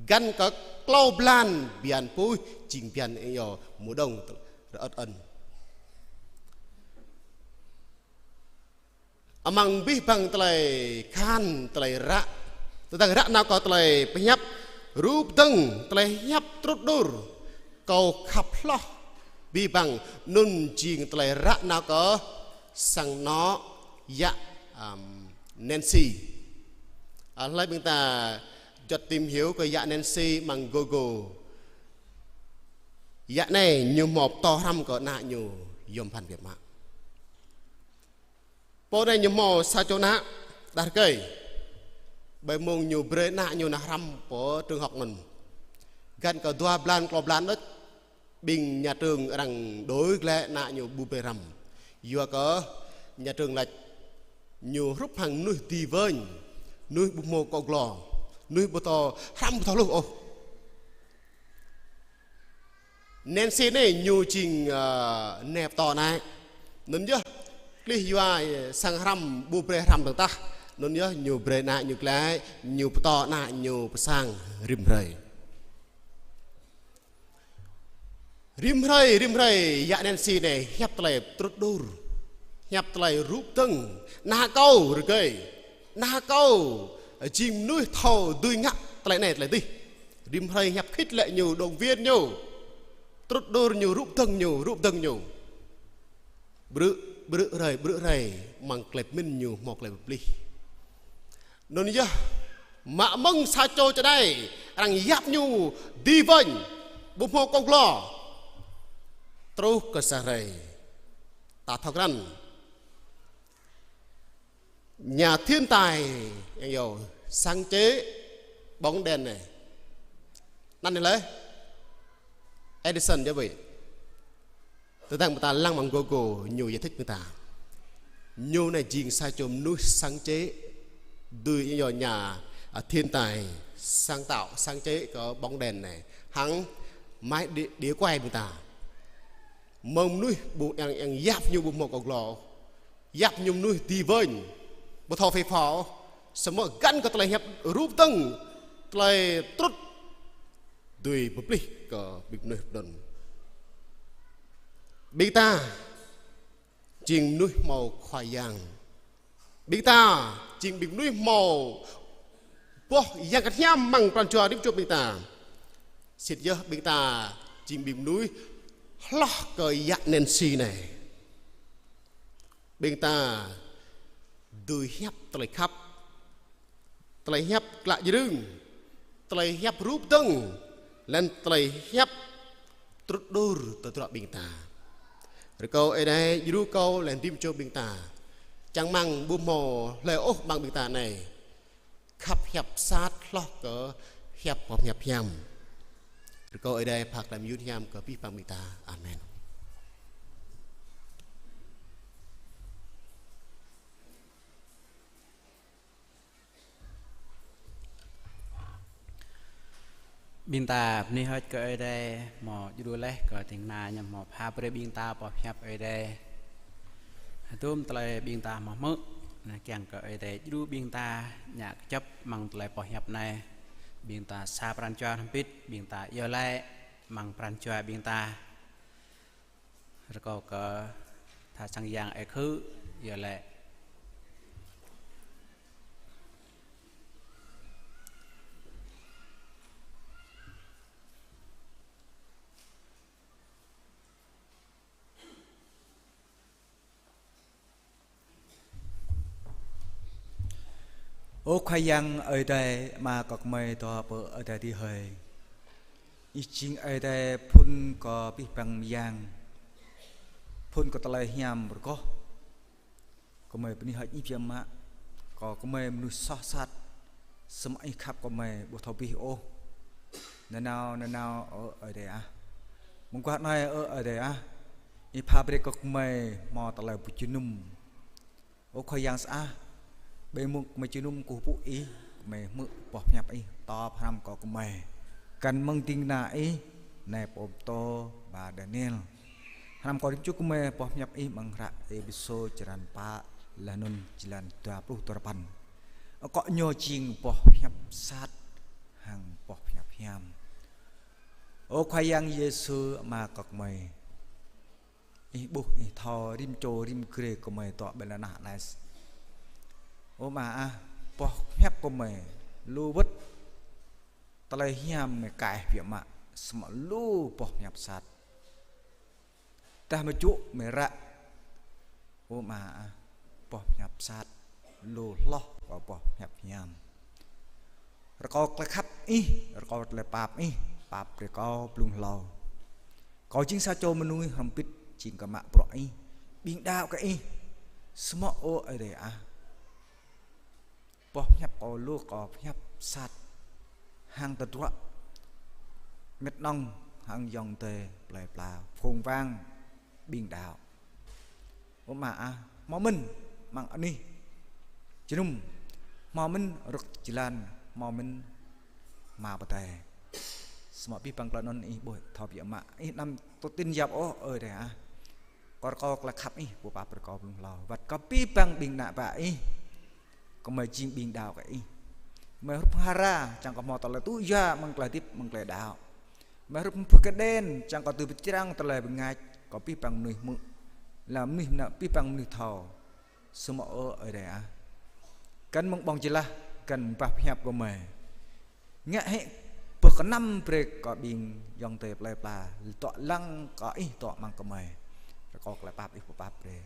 Găn kơ klâo blan bơyan puih jing bơyan yơh mùa đông rơơ̆t ơn. Amăng abih bang tơlơi khan, tơlơi ră. Tơdang ră nao kơ tơlơi pơhiăp rŭ pơdơ̆ng, tơlơi hiăp trŭt đur. Kâo khăp hloh abih bang anŭn jing tơlơi ră nao kơ sang anŏ yă, ăm, Nancy. Ơ, hlơi ƀing ta juăt tìm hiểu kơ yă Nancy amăng Google. Yă anai ñu hmâo pơtô hrăm kơ ană ñu yôm phăn biă mă. Pô anai ñu hmâo sa čô ană đah rơkơi. Ƀơi mông ñu brơi ană ñu nao hrăm pơ trường học anŭn. Găn kơ dua blan, klâo blan đôč. Ƀing nhà trường arăng đuaĭ glaĭ ană ñu ƀu brơi hrăm. Yua kơ nhà trường laĭ ñu hrup hăng mơnuih dĭ wơñ, mơnuih ƀu hmâo akŏ glô, mơnuih ƀu thâo hrăm ƀu thâo hluh ôh. Nancy anai ñu jing, ơ, nai pơtô anai. Anŭn yơh, klih yua, ơ, sang hrăm ƀu brơi hrăm dơ̆ng tah. Anŭn yơh, ñu brơi ană ñu glaĭ, ñu pơtô ană ñu pơ sang rĭm hrơi. Rĭm hrơi, rĭm hrơi, yă Nancy anai hiăp tơlơi trŭt đur. Hiăp tơlơi rŭ pơdơ̆ng. Ană kâo rơgơi. Ană kâo jing mơnuih thâo dưi ngă tơlơi anai, tơlơi adih. Rĭm hrơi hiăp khĭt lĕ ñu, động viên ñu, trŭt đur ñu, rŭp dơ̆ng ñu, rŭp dơ̆ng ñu. Brư̆, brư̆ hrơi, brư̆ hrơi, amăng tơlơi pơmĭn ñu hmâo tơlơi pơplih. Anŭn yơh, mă mơ̆ng sa čô čơđai, arăng yap ñu dưi wơ̆ng, ƀu hmâo kông glô. Truh kơ sa hrơi, ta thâo krăn. Nhà thiên tài, yang yo, sáng chế bóng đèn anai. Anăn anai lĕ, Edison yơh ƀơi. Tơdang ƀing ta lăng amăng Google, ñu giải thích ƀing ta. Ñu anai jing sa čô mơnuih sáng chế, dưi yang yo nhà, à, thiên tài, sáng tạo, sáng chế kơ bóng đèn anai. Hăng máy đĩa, đĩa quay ƀing ta. Mơ̆ng mơnuih ƀu yang, yang yap ñu ƀu hmâo kông glô. Yap ñu mơnuih dưi wơ̆ng, ƀu thâo phê phao, samơ̆ găn kơ tơlơi hiăp rŭp dơ̆ng, tơlơi trŭt dưi pơplih kơ ƀing mơnuih pơđŏn. Ƀing ta jing mơnuih hmâo Khua Yang. Ƀing ta jing ƀing mơnuih hmâo boh Yang Bơngăt Hiam amăng pran jua rĭm čô ƀing ta. Sĭt yơh ƀing ta jing ƀing mơnuih hloh kơ yă Nancy anai. Ƀing ta dưi hiăp tơlơi khăp, tơlơi hiăp klă jrưng, tơlơi hiăp rŭp dơ̆ng, laih anŭn tơlơi hiăp trŭt đur tơdruă ƀing ta. Rơkâo Ơi Adai djru kâo laih anŭn rĭm čô ƀing ta. Čang rơmang ƀu hmâo hlơi ôh amăng ƀing ta anai khăp hiăp sat hloh kơ hiăp pơhiăp hiam. Rơkâo Ơi Adai pha tơlơi mơyun hiam kơ abih bang ƀing ta. Amen. Ƀing ta bơni hơơč kơ Ơi Adai hmâo djru laih kơ ding kơna ñu hmâo pha brơi ƀing ta boh hiăp Ơi Adai. Hơdôm tơlơi ƀing ta hmâo hmư̆, anai kiăng kơ Ơi Adai djru ƀing ta ngă kơjăp amăng tơlơi boh hiăp anai. Ƀing ta sa pran jua hrŏm hơbĭt, ƀing ta iâu laĭ amăng pran jua ƀing ta. Rơkâo kơ tha sang yang ơi khư, iâu laĭ. Ơ Khua Yang Ơi Adai, Ama kơ gơmơi dŏ pơ adai adih hơi. Ih jing Ơi Adai phŭn kơ abih bang mơyang, phŭn kơ tơlơi hiam rơgoh. Gơmơi bơni hơơč Ih biă mă, kơ gơmơi mơnuih soh sat, samơ̆ Ih khăp gơmơi ƀu thâo abih ôh. Nanao, nanao, ơ Ơi Adai ah. Mơguah anai, ơ Ơi Adai ah, Ih pha brơi kơ gơmơi hmâo tơlơi pơjơnum. Ơ Khua Yang sơăh, ƀơi mông gơmơi jơnum kơkuh pơpŭ Ih, gơmơi hmư̆ boh pơhiăp Ih, tŏp hrăm kơ gơmơi. Găn mơ̆ng ding kơna Ih, anai pô pơtô, ba Daniel. Hrăm kơ rĭm čô gơmơi boh pơhiăp Ih amăng hră Êphêsô črăn pă, laih anŭn črăn dua pluh duapăn. Akŏ ñu jing boh pơhiăp sat, hăng boh pơhiăp hiam. Ơ Khua Yang Yêsu, Ama kơ gơmơi. Ih ƀuh, Ih thâo rĭm čô rĭm grê gơmơi dŏ ƀơi lŏn tơnah anai. Ơ Ama ah, boh pơhiăp gơmơi lu wơ̆t tơlơi hiam mơ̆ kaih biă mă, samơ̆ lu boh pơhiăp sat. Tơdah mơčŭ mơ̆ ră. Ơ Ama ah, boh pơhiăp sat lu hloh kơ boh pơhiăp hiam. Rơkâo tơlơi khăp Ih, rơkâo tơlơi pap Ih, pap brơi kâo blung hlâo. Kâo jing sa čô mơnuih hrŏm hơbĭt, jing kơ mă bruă Ih, ƀing đaŏ kơ Ih. Samơ̆ ơ Ơi Adai ah, boh pơhiăp kâo lu kơ pơhiăp sat, hăng tơdruă mĕt nŏng, hăng ayŏng adơi plơi pla, phung wang, ƀing đaŏ. Ơ Ama ah, hmâo mơ̆n amăng anih jơnum, hmâo mơ̆n rơ̆k jơlan, hmâo mơ̆n hmua pơdai. Samơ̆ abih bang tơlơi anŭn Ih ƀu thâo biă mă, Ih anăm tŭ tin yap ôh, Ơi Adai ah. Kâo rơkâo tơlơi khăp Ih, pơpă brơi kâo blung hlâo. Wơ̆t kơ abih bang ƀing ană bă Ih. Gơmơi jing ƀing đaŏ kơ Ih. Gơmơi hrup hăng hra, čang kơ hmâo tơlơi tŭ yua amăng tơlơi hơdip, amăng tơlơi đaŏ. Gơmơi hrup hăng pơkơđen, čang kơ dưi pơčrang tơlơi bơngač, kơ abih bang mơnuih hmư̆. Laih mơnuih mơnă abih bang mơnuih thâo. Samơ̆ ơ Ơi Adai ah, găn mơ̆ng ƀơ̆ng jơlah, găn boh pơhiăp gơmơi. Ngă hĭ boh kơnăm brơi kơ ƀing ayŏng adơi plơi pla, dŏ lăng kơ Ih dŏ amăng gơmơi. Rơkâo tơlơi pap Ih pơpap brơi.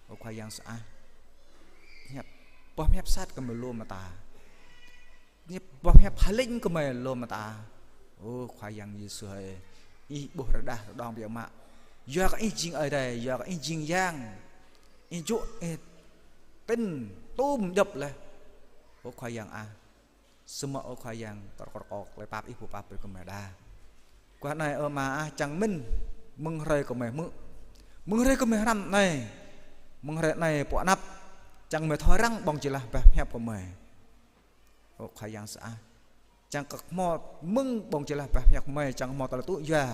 Ơ Khua Yang sơăh. Hiăp, boh hiăp sat gơmơi lu mơta. Hiăp, boh hiăp hơlĕng gơmơi lu mơta. Ơ Khua Yang Yêsu hơi. Ih ƀuh rơđah rơđông biă mă. Yua kơ Ih jing Ơi Adai, yua kơ Ih jing Yang. Ih jŭ, Ih tĭn, tum djŏp laih. Ơ Khua Yang ah. Samơ̆ Ơ Khua Yang, kơ rơkâo tơlơi pap Ih pơpap brơi gơmơi đa. Guah anai Ơ Ama ah, čang mĭn mơ̆ng hrơi gơmơi hmư̆. Mơ̆ng hrơi gơmơi hrăm anai. Mơ̆ng hrơi anai pŏk anăp. Čang gơmơi thâo răng ƀơ̆ng jơlah boh hiăp gơmơi. Ơ Khua Yang sơăh. Čang kơ hmâo mơ̆ng ƀơ̆ng jơlah boh hiăp gơmơi, čang hmâo tơlơi tŭ yua.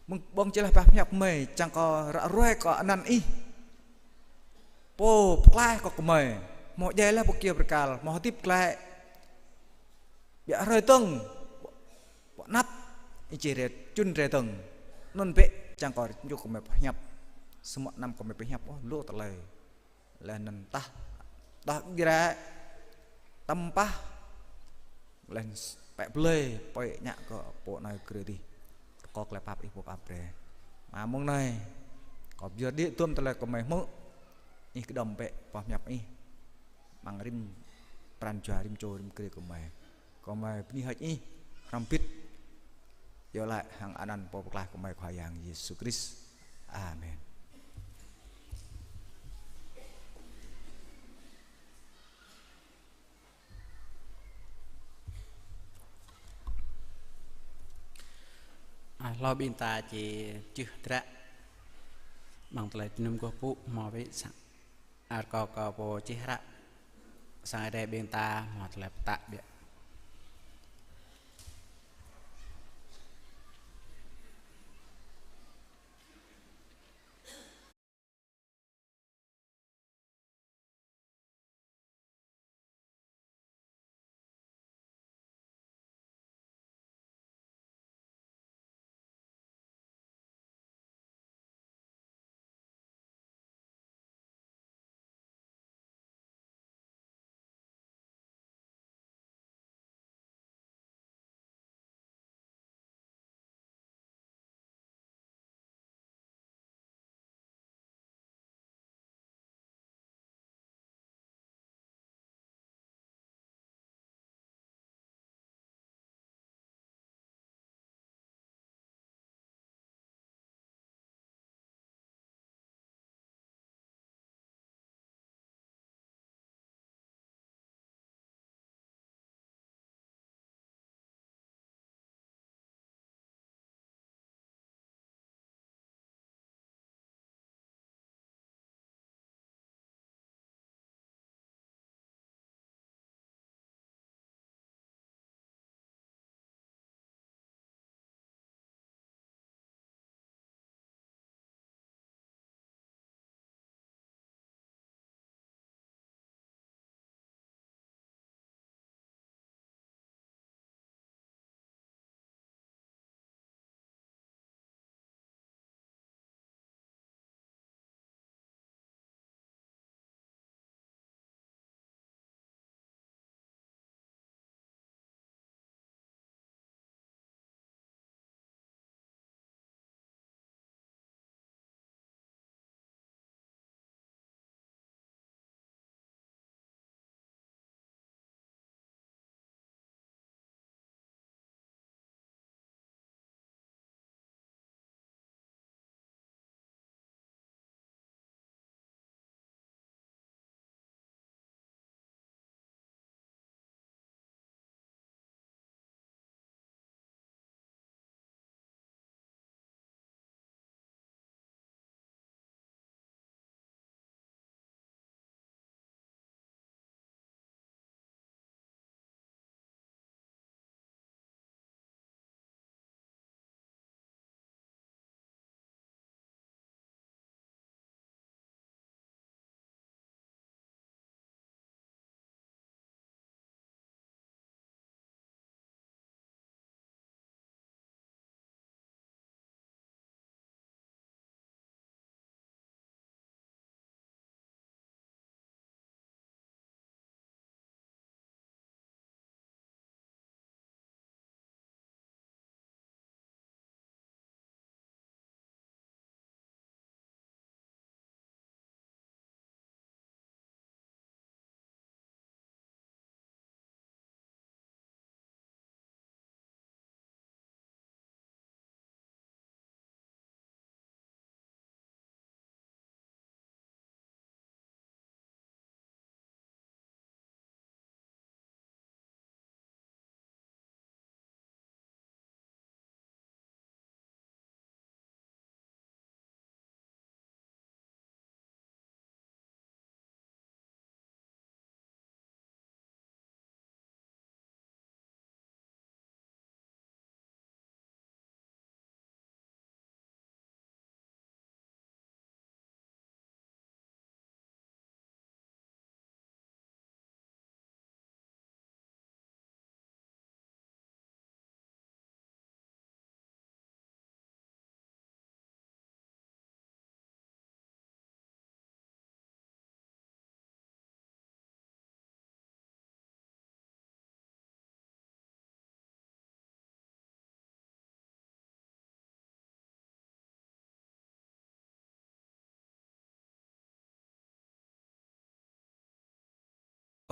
Mơ̆ng ƀơ̆ng jơlah boh hiăp gơmơi, čang kơ ră ruai kơ anăn Ih. Pô pơklaih kơ gơmơi, hmâo djai laih pô kiơ bơrkal, hmâo hơdip glaĭ. Biă hrơi dơ̆ng, pŏk anăp, ih či rai, čun rai dơ̆ng. Anŭn bĕ, čang kơ ñu gơmơi pơhiăp. Samơ̆ anăm gơmơi pơhiăp, ôh, lu tơlơi. Laih anŭn tah, tah jrĕ, tăm pah. Laih anŭn pĕ blơi, pơi ñă kơ pô anai grê dih. Rơkâo tơlơi pap Ih pơpap brơi. Mă mơ̆ng anai, kâo pơyơr đĭ tơm tơlơi gơmơi hmư̆. Ih kơđŏm bĕ boh hiăp Ih. Amăng rĭm pran jua, rĭm čô, rĭm grê gơmơi. Gơmơi bơni hơơč Ih, hrŏm hơbĭt. Iâu laĭ hăng anăn Pô Pơklaih gơmơi Khua Yang Yêsu Krist. Amen. Ah, hlâo ƀing ta či čih hră amăng tơlơi jơnum kơkuh pơpŭ hmâo wơ̆t sang. Rơkâo kơ pô čih hră sang Ơi Adai ƀing ta hmâo tơlơi pơtă biă.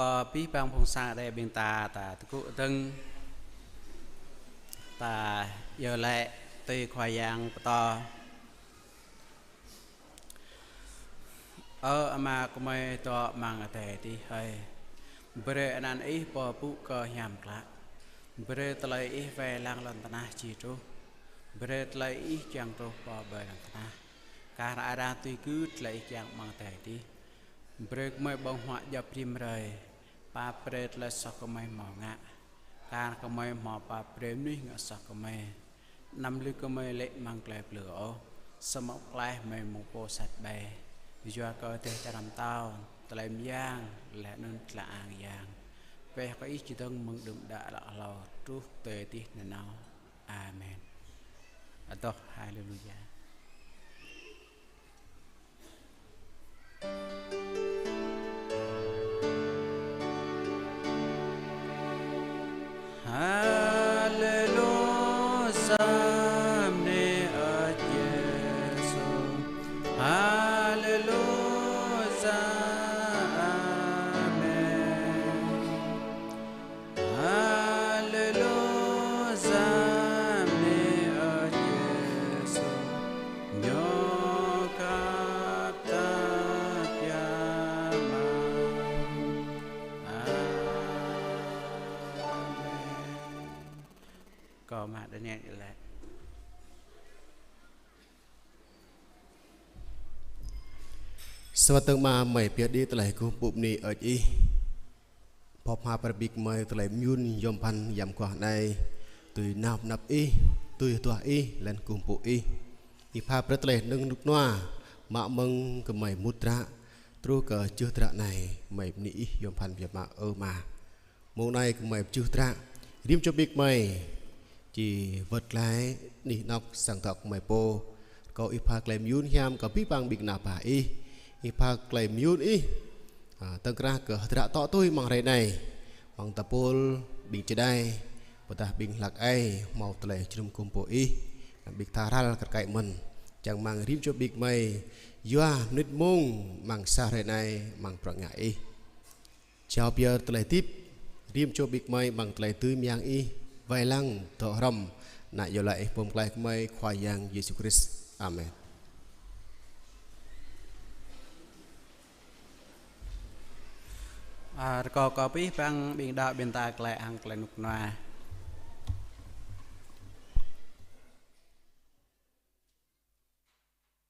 Kơ abih bang phung sang Adai ƀing ta, ta tơgŭ dơ̆ng, ta iâu laĭ tui Khua Yang pơtô. Ơ Ama gơmơi dŏ amăng adai adih hơi, brơi anăn Ih pơpŭ kơ hiam klă. Brơi tơlơi Ih wai lăng lŏn tơnah či truh. Brơi tơlơi Ih kiăng truh pơ ƀơi lŏn tơnah, kar arăng tui gưt tơlơi Ih kiăng amăng adai adih. Brơi gơmơi ƀơ̆ng huă djŏp rĭm hrơi, pap brơi tơlơi soh gơmơi hmâo ngă, kar gơmơi hmâo pap brơi mơnuih ngă soh gơmơi. Anăm lui gơmơi lê̆ amăng tơlơi plư ôh, samơ̆ pơklaih gơmơi mơ̆ng pô sat ƀai. Yua kơ dêh čar pơtao, tơlơi mơyang, laih anŭn tơlơi ang yang, pơhiăp kơ Ih či dơ̆ng mơ̆ng đưm đă lŏ hlâo truh tơdơi adih nanao. Amen. Adoh, haleluya. Haleluya, mơni Ơi Yêsu. Haleluya, amen. Haleluya, mơni Ơi Yêsu, ñu khăp ta biă mă. Amen. Kơ mă Daniel laĭ. Sĭt tơ̆ng mă gơmơi pioh đĭ tơlơi kơkuh pơpŭ bơni Ơi Ih. Pơpha pơrơbĭ gơmơi tơlơi mơyŭn yôm phăn yăm guah anai, tui nao pơ anăp Ih, tui hơduah Ih, laih anŭn kơkuh pơpŭ Ih. Ih pha brơi tơlơi nưng rơnŭk rơnua, mă mơ̆ng gơmơi mŭt dră, truh kơ tơjuh dră anai, gơmơi bơni Ih yôm phăn biă mă ơ Ama. Mông anai gơmơi tơjuh dră, rĭm čô ƀing gơmơi či wơ̆t glaĭ anih anŏk sang dŏ gơmơi pô. Rơkâo Ih pha tơlơi mơyŭn hiam kơ abih bang ƀing ană bă Ih. Ih pha tơlơi mơyŭn Ih, a, tơ̆ng krah kơ hơdră tŏ tui amăng hrơi anai, amăng tơpul ƀing čơđai, ƀôdah ƀing hlăk ai, hmâo tơlơi jơnum kơkuh pơpŭ Ih, ƀing tha ral kar kaĭ mơ̆n. Čang rơmang rĭm čô ƀing gơmơi, yua mơnit mông amăng sa hrơi anai, amăng bruă ngă Ih. Jao pioh tơlơi hơdip rĭm čô ƀing gơmơi amăng tơlơi dưi mơyang Ih, wai lăng dŏ hrŏm ană iâu laĭ Ih pô pơklaih gơmơi Khua Yang Yêsu Krist. Amen. A, rơkâo kơ abih bang ƀing đaŏ ƀing ta glaĭ hăng tơlơi rơnŭk rơnua.